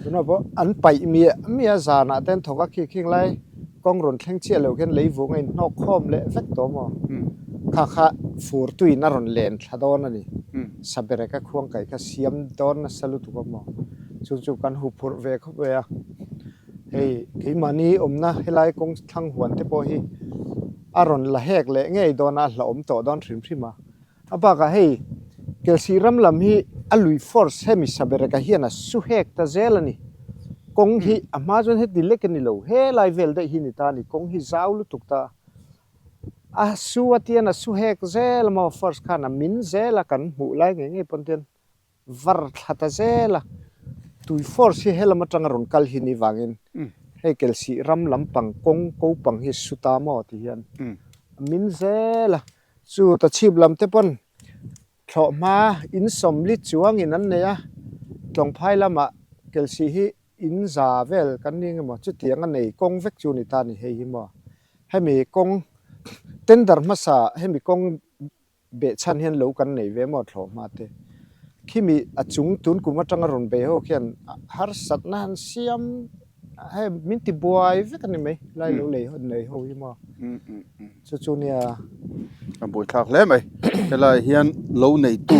Tunah pawh an paih miah miah a zanah te an thawk a khi khing lai kawng rawn thleng chiah lo khian leivung a inhnawk khawm leh vek tawh maw? Kha kha fur tuin a rawn len thla dawn a ni. Sabereka khuang kaih kha siam dawn nasa lutuk a maw? Chu chu kan hu phurh ve khawp mai a. Hei keimahni awmna helai kawng thlang huan te pawh hi a rawn la hek leh ngei dawn a, a hlauhawm tawh dawn hrim hrim a. A bakah hei Kelsih ram lam hi a lui force hemi Sabereka hian a su hek ta zel a ni. Kawng hi a hma chuan heti lek a ni lo, helai vel daih hi ni ta a ni, kawng hi zau lutuk ta a. A su a tian a su hek zel a maw force khan a min zel a kan hmuh lai ngei ngei pawn tian var thla ta zel a. Tui force hi helam atanga rawn kal hi ni vangin hei Kelsih ram lampang kawng ko pang hi su ta maw ti hian a min zel a. Chu ta chhip lam te pawn thlawh hma in sawmli chuangin an nei a, Tlawngphai lamah Kelsih hi in za vel kan ni eng emaw chutiang a nei kawng vek chu ni ta ni hei hi maw. Hemi kawng tender hmasa hemi kawng behchhan hian lo kan nei ve maw thlawh hma te. Khimi a chung tun kum atanga rawn bei ho khian harsatna han siam hei min ti buai vek a ni mai lai lo lei nei ho hi maw. Chu chu nia. A buai thlak hle mai. Helai hian lo neitu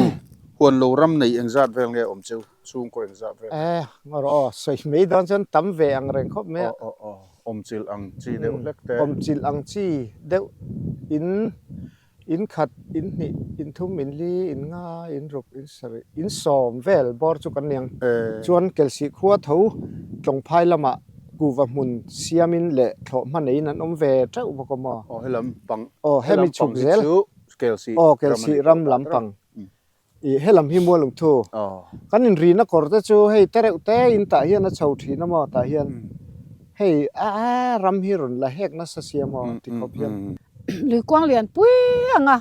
huan lo ram nei engzat vel nge awm cheu chhungkaw engzat vel. E ngaw rawh aw sawi mai dawn chuan tam ve ang reng khawp mai a. Aw aw aw awmchilh ang chi deuh hlek te. Awmchilh ang chi deuh in In khat, in hnih, in thum, in li, in nga, in ruk, in sarih, in sawm vel bawr chu kan niang. Chuan Kelsih khua tho Tlawngphai lamah kuhva hmun siamin leh thlawh hma neiin an awm ve teuh bawk a maw? Aw helam pang Aw hemi helam chhuk pang hi zel. chu Kelsih Aw Kelsih ram lampang. I helam hi Mualungthu. Kan inrina kawr te chu hei te reuh te in tah hian a chho thin a maw tah hian hei a ram hi rawn la hek nasa sia maw ti khawp hian. Lui kuang lian pui ang a,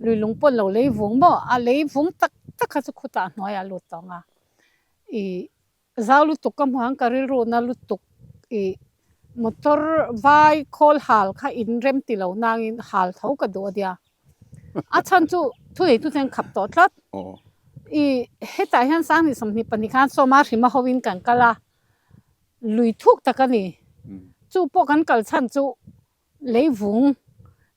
lui lung pawn lo lei vung maw a lei vung tak tak kha chu khutah hnuaiah a lut tawng a. I Zau lutuk ka hmuh ang ka rilru na lutuk i motor vai khawl hal kha in rem ti lo nangin hal tho ka duh a nia. A chhan chu thu nei tu ten khap tawh tlat. I hetah hian Sanghnih 22 khan Sawma hrima ho in kan kal a, lui thuk tak a ni. Chu pawh kan kal chhan chu leivung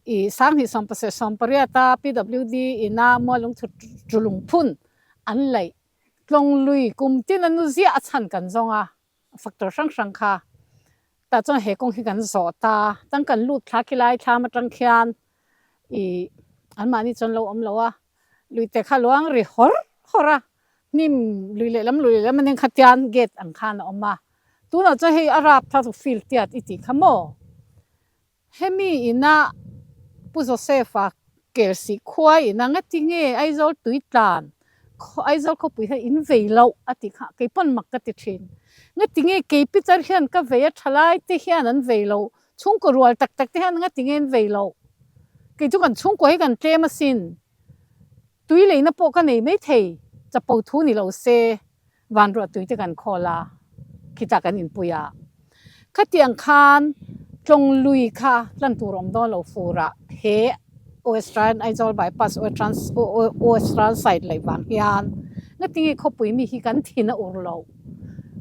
i Sanghnih 17 18 a PWD ina Mualung Tulung phun an laih Tlawng lui kum tin a nu ziah a chhan kan zawng a, factor hrang hrang kha. Tah chuan he kawng hi kan zawh ta, tang kan lut thla khi lai thlam atang khian ih anmahni chuan lo awm lo a, lui te kha luang ri hawr hawr a, hnim lui lehlam lui lehlam a nen kha tian gate ang khan a awm a, tunah chuan hei a rap tha chu field tiat i tih kha maw? Hemi ina Pu Joseph-a Kelsih khua ina ngati nge Aizawl tui tlan Aizawl khawpui hian in vei loh a ti kha kei pawn mak ka ti thin. Ngati nge kei pitar hian ka vei a thalai te hian an vei loh, chhungkaw rual tak tak te hian ngati nge an vei loh. Kei chu kan chhungkaw hi kan tlem asin. Tui leina pawh ka nei maithei, chapo thu ni lo se. Vanruah tui te kan khawl a, khitah kan inpui a. Khatiang khan tlawng lui kha tlan tur awm dawn lo furah he Western Aizawl bypass Western side laih vang hian ngatinge khawpui mi hi kan thin a ur loh?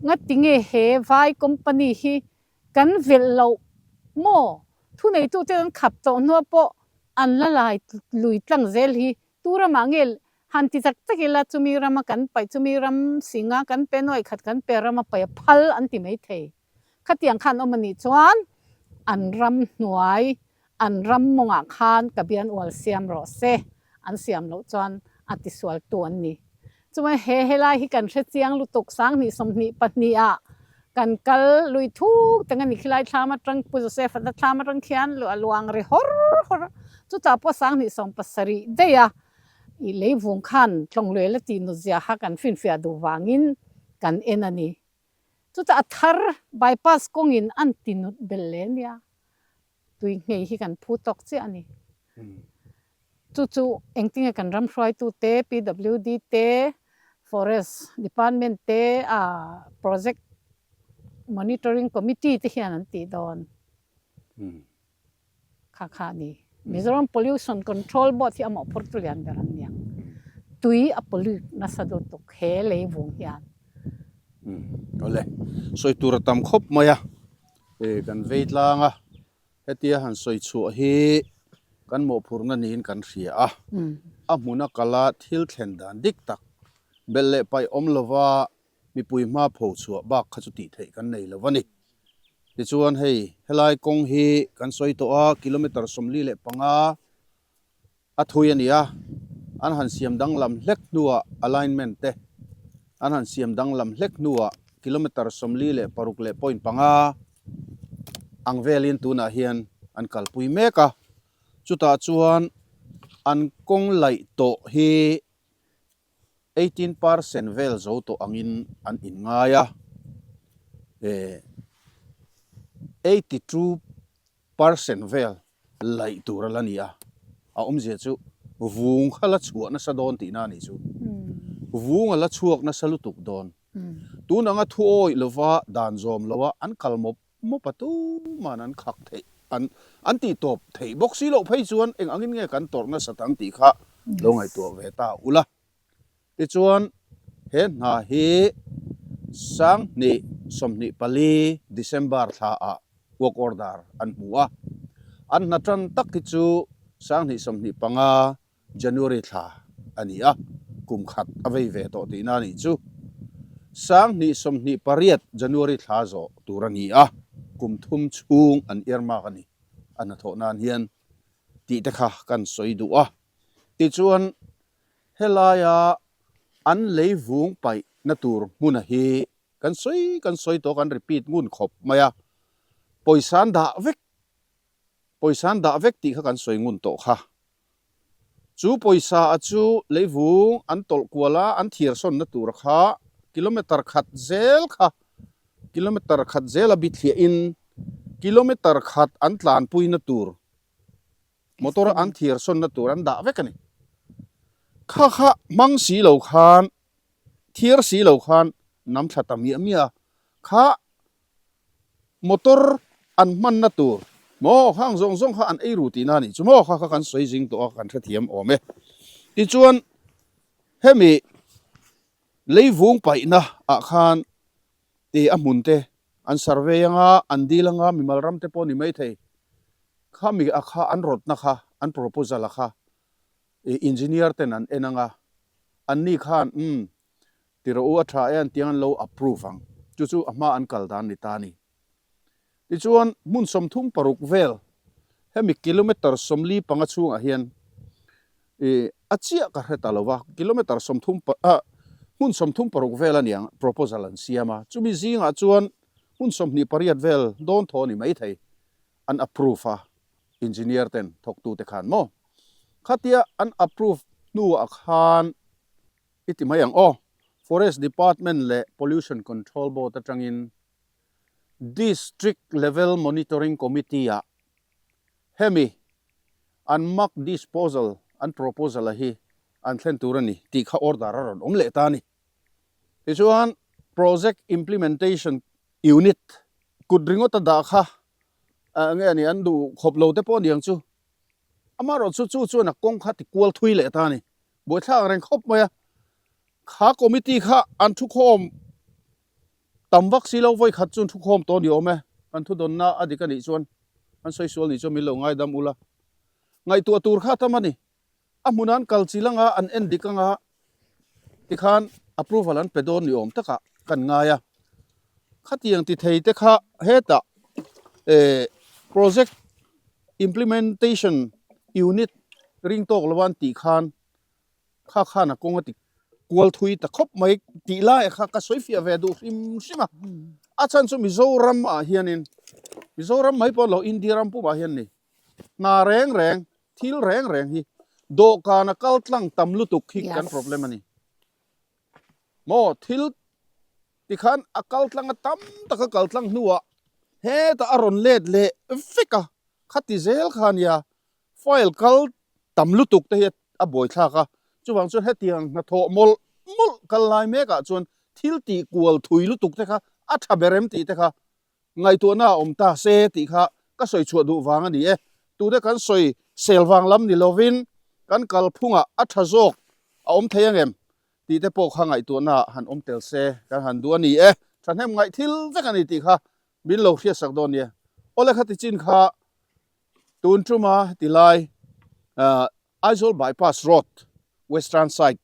Ngatinge he vai company hi kan velh loh maw? Thuneitute an khap tawh hnuah pawh an la lai lui tlang zel hi Tu ramah nge han ti tak tak ila chumi rama kan paih, chumi ram singa kan pe nuaih khat kan pe rama paih a phal an ti mai thei. Khatiang khan awm a nih chuan an ram hnuai, an ram mawngah khan ka bian ual siam rawh se, an siam loh chuan a tisualtu an ni. Chuan he helai hi kan hre chiang lutuk 10 22 ah kan kal lui thuk teng a ni khilai thlam atang Pu Joseph a thlam atang khian a luang ri hawr hawr a, chutah pawh 10 17 daih a i leivung khan tlawngluel a tih nut zia kha kan finfiah duh vangin kan en a ni. Chutah a thar bypass kawngin an ti nut belh leh nia. Tui nghei hi kan phu tawk chiah a ni. Chu chu engtinge kan ram hruaitu te, PWD te, Forest Department te, Project Monitoring Committee te hian an tih dawn kha kha a ni. Mizoram Pollution Control Board hi a mawhphurtu lian ber an niang. Tui a pollute nasa lutuk he leivung hian. Awle, sawi tur a tam khawp mai a. Kan vei tlang a, hetia han sawi chhuah hi kan mawhphurhna niin kan hria a, a hmuna kala thil thlen dan dik tak belh leh paih awm lova mipui hma pho chhuah bak kha chu tih theih kan nei lo a ni. Tichuan hei helai kawng hi kan sawi tawh a, kilometre 45 A thui a ni a, an han siam danglam hlek hnuah alignment te an han siam danglam hlek hnuah kilometre 46 leh point panga ang velin tunah hian an kalpui mek a, chutah chuan an kawng laih tawh hi 18% vel zo tawh angin an inngai a, 82% vel laih tur a la ni a, a awmzia chu vung kha la chhuah nasa dawn tihna a nih chu. Vung a la chhuak nasa lutuk dawn. Tun anga thu awih lova dan zawm loa an kal mawp mawp a tuman an khak theih an an tih tawp theih bawk si loh phei chuan eng angin nge kan tawrh nasat ang tih kha lo ngaihtuah ve ta ula. Tichuan he hna hi 2024 December thla ah work order an hmu a, an hna tan tak hi chu 2025 January thla a ni a, kum khat a vei ve tawh tihna a nih chu. 2028 January thla zawh tur a ni a, kum thum chhung an earmark a ni a hnathawh nan hian tih te kha kan sawi duh a. Tichuan Helaia an lei vung paih na tur hmuna hi kan sawi kan sawi tawh kan repeat ngun khawp mai a, pawisa an dah vek, pawisa an dah vek tih kha kan sawi ngun tawh kha. Chu pawisa a chu leivung an tawlh kual a, an thiar sawnna tur kha kilometre khat zel kha kilometre khat zel a bithliah in kilometre khat an tlanpuina tur motor an thiar sawnna tur an dah vek a ni. Kha kha hmang si lo khan thiar si lo khan nam thla ta miah miah a, kha Motor an hmanna tur maw khang zawng zawng kha an ei ru tihna a nih chu maw kha kha kan sawi zing tawh a kan hrethiam awm e. Tichuan hemi leivung paihna ah khan ti a hmun te an survey anga an dil anga mimal ram te pawh ni maithei khami a kha an rawtna kha an proposal a kha engineer ten an en anga anni khan umm Ti rawh u, a tha e an tiang an lo approve ang. Chu chu a hma an kal dan ni ta a ni. Tichuan, hmun 36 vel, hemi kilometre 45 chhungah hian i a chiah ka hre ta lo va, kilometre 30 ah hmun 36 vel a niang proposal an siam a, chumi zingah chuan hmun 28 vel dawn thaw a ni maithei an approve a, engineer ten thawktute khan maw. Khatia an approve hnuah khan I ti mai ang aw. Forest Department leh Pollution Control Board atangin District Level Monitoring Committee ah hemi an muck disposal an proposal a hi an thlen tur a ni tih kha order a rawn awm leh ta a ni. Tichuan Project Implementation Unit kut ringawt a dah kha nge a ni an duh khawp lo te pawh a ni ang chu. Amaherawhchu chu chuan a kawng kha ti kual thui leh ta a ni. Buaithlak reng khawp mai a, kha committee kha an thukhawm tam vak si lo, vawi khat chu an thukhawm tawh a ni awm e, kan thudawnna a dik a nih chuan an sawi sual nih chuan min lo ngaidam ula, ngaihtuah tur kha tam a ni, a hmunah an kal chil anga an en dik anga tikhan approval an pe dawn ni awm takah kan ngai a, khatiang ti thei te kha hetah eh project Implementation Unit ring tawk lo an tih khan kha khan a kawng a ti kual thui ta khawp mai tih lai kha ka sawi fiah ve duh hrim hrim a. A chhan chu Mizoram ah hianin Mizoram mai pawh lo India ram pumah hian ni hna reng reng thil reng reng hi dawhkan a kal tlang tam lutuk hi kan problem a ni. Maw thil tikhan a kal tlang a tam tak a kal tlang hnuah hetah a rawn let leh vek a, khati zel kha ania file kal tam lutuk te hi a buaithlak a, chuvang chuan hetiang hnathawh mawlh mawlh kal lai mekah chuan thil tih kual thui lutuk te kha a tha ber em tih te kha Ngaihtuahna a awm ta se tih kha ka sawi chhuah duh vang a ni e. Tute kan sawi sel vang lam ni lovin kan kalphungah a tha zawk a awm thei angem tih te pawh kha ngaihtuahna ah han awm tel se kan han duh a ni e. Thahnem ngaih thil vek a ni tih kha min lo hriatsak dawn nia. Awle kha tichin kha tun tuma heti lai Aizawl Bypass Road Western side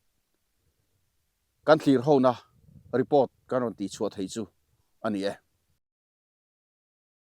Kan thlir hona report kan rawn tihchhuah thei chu a ni e.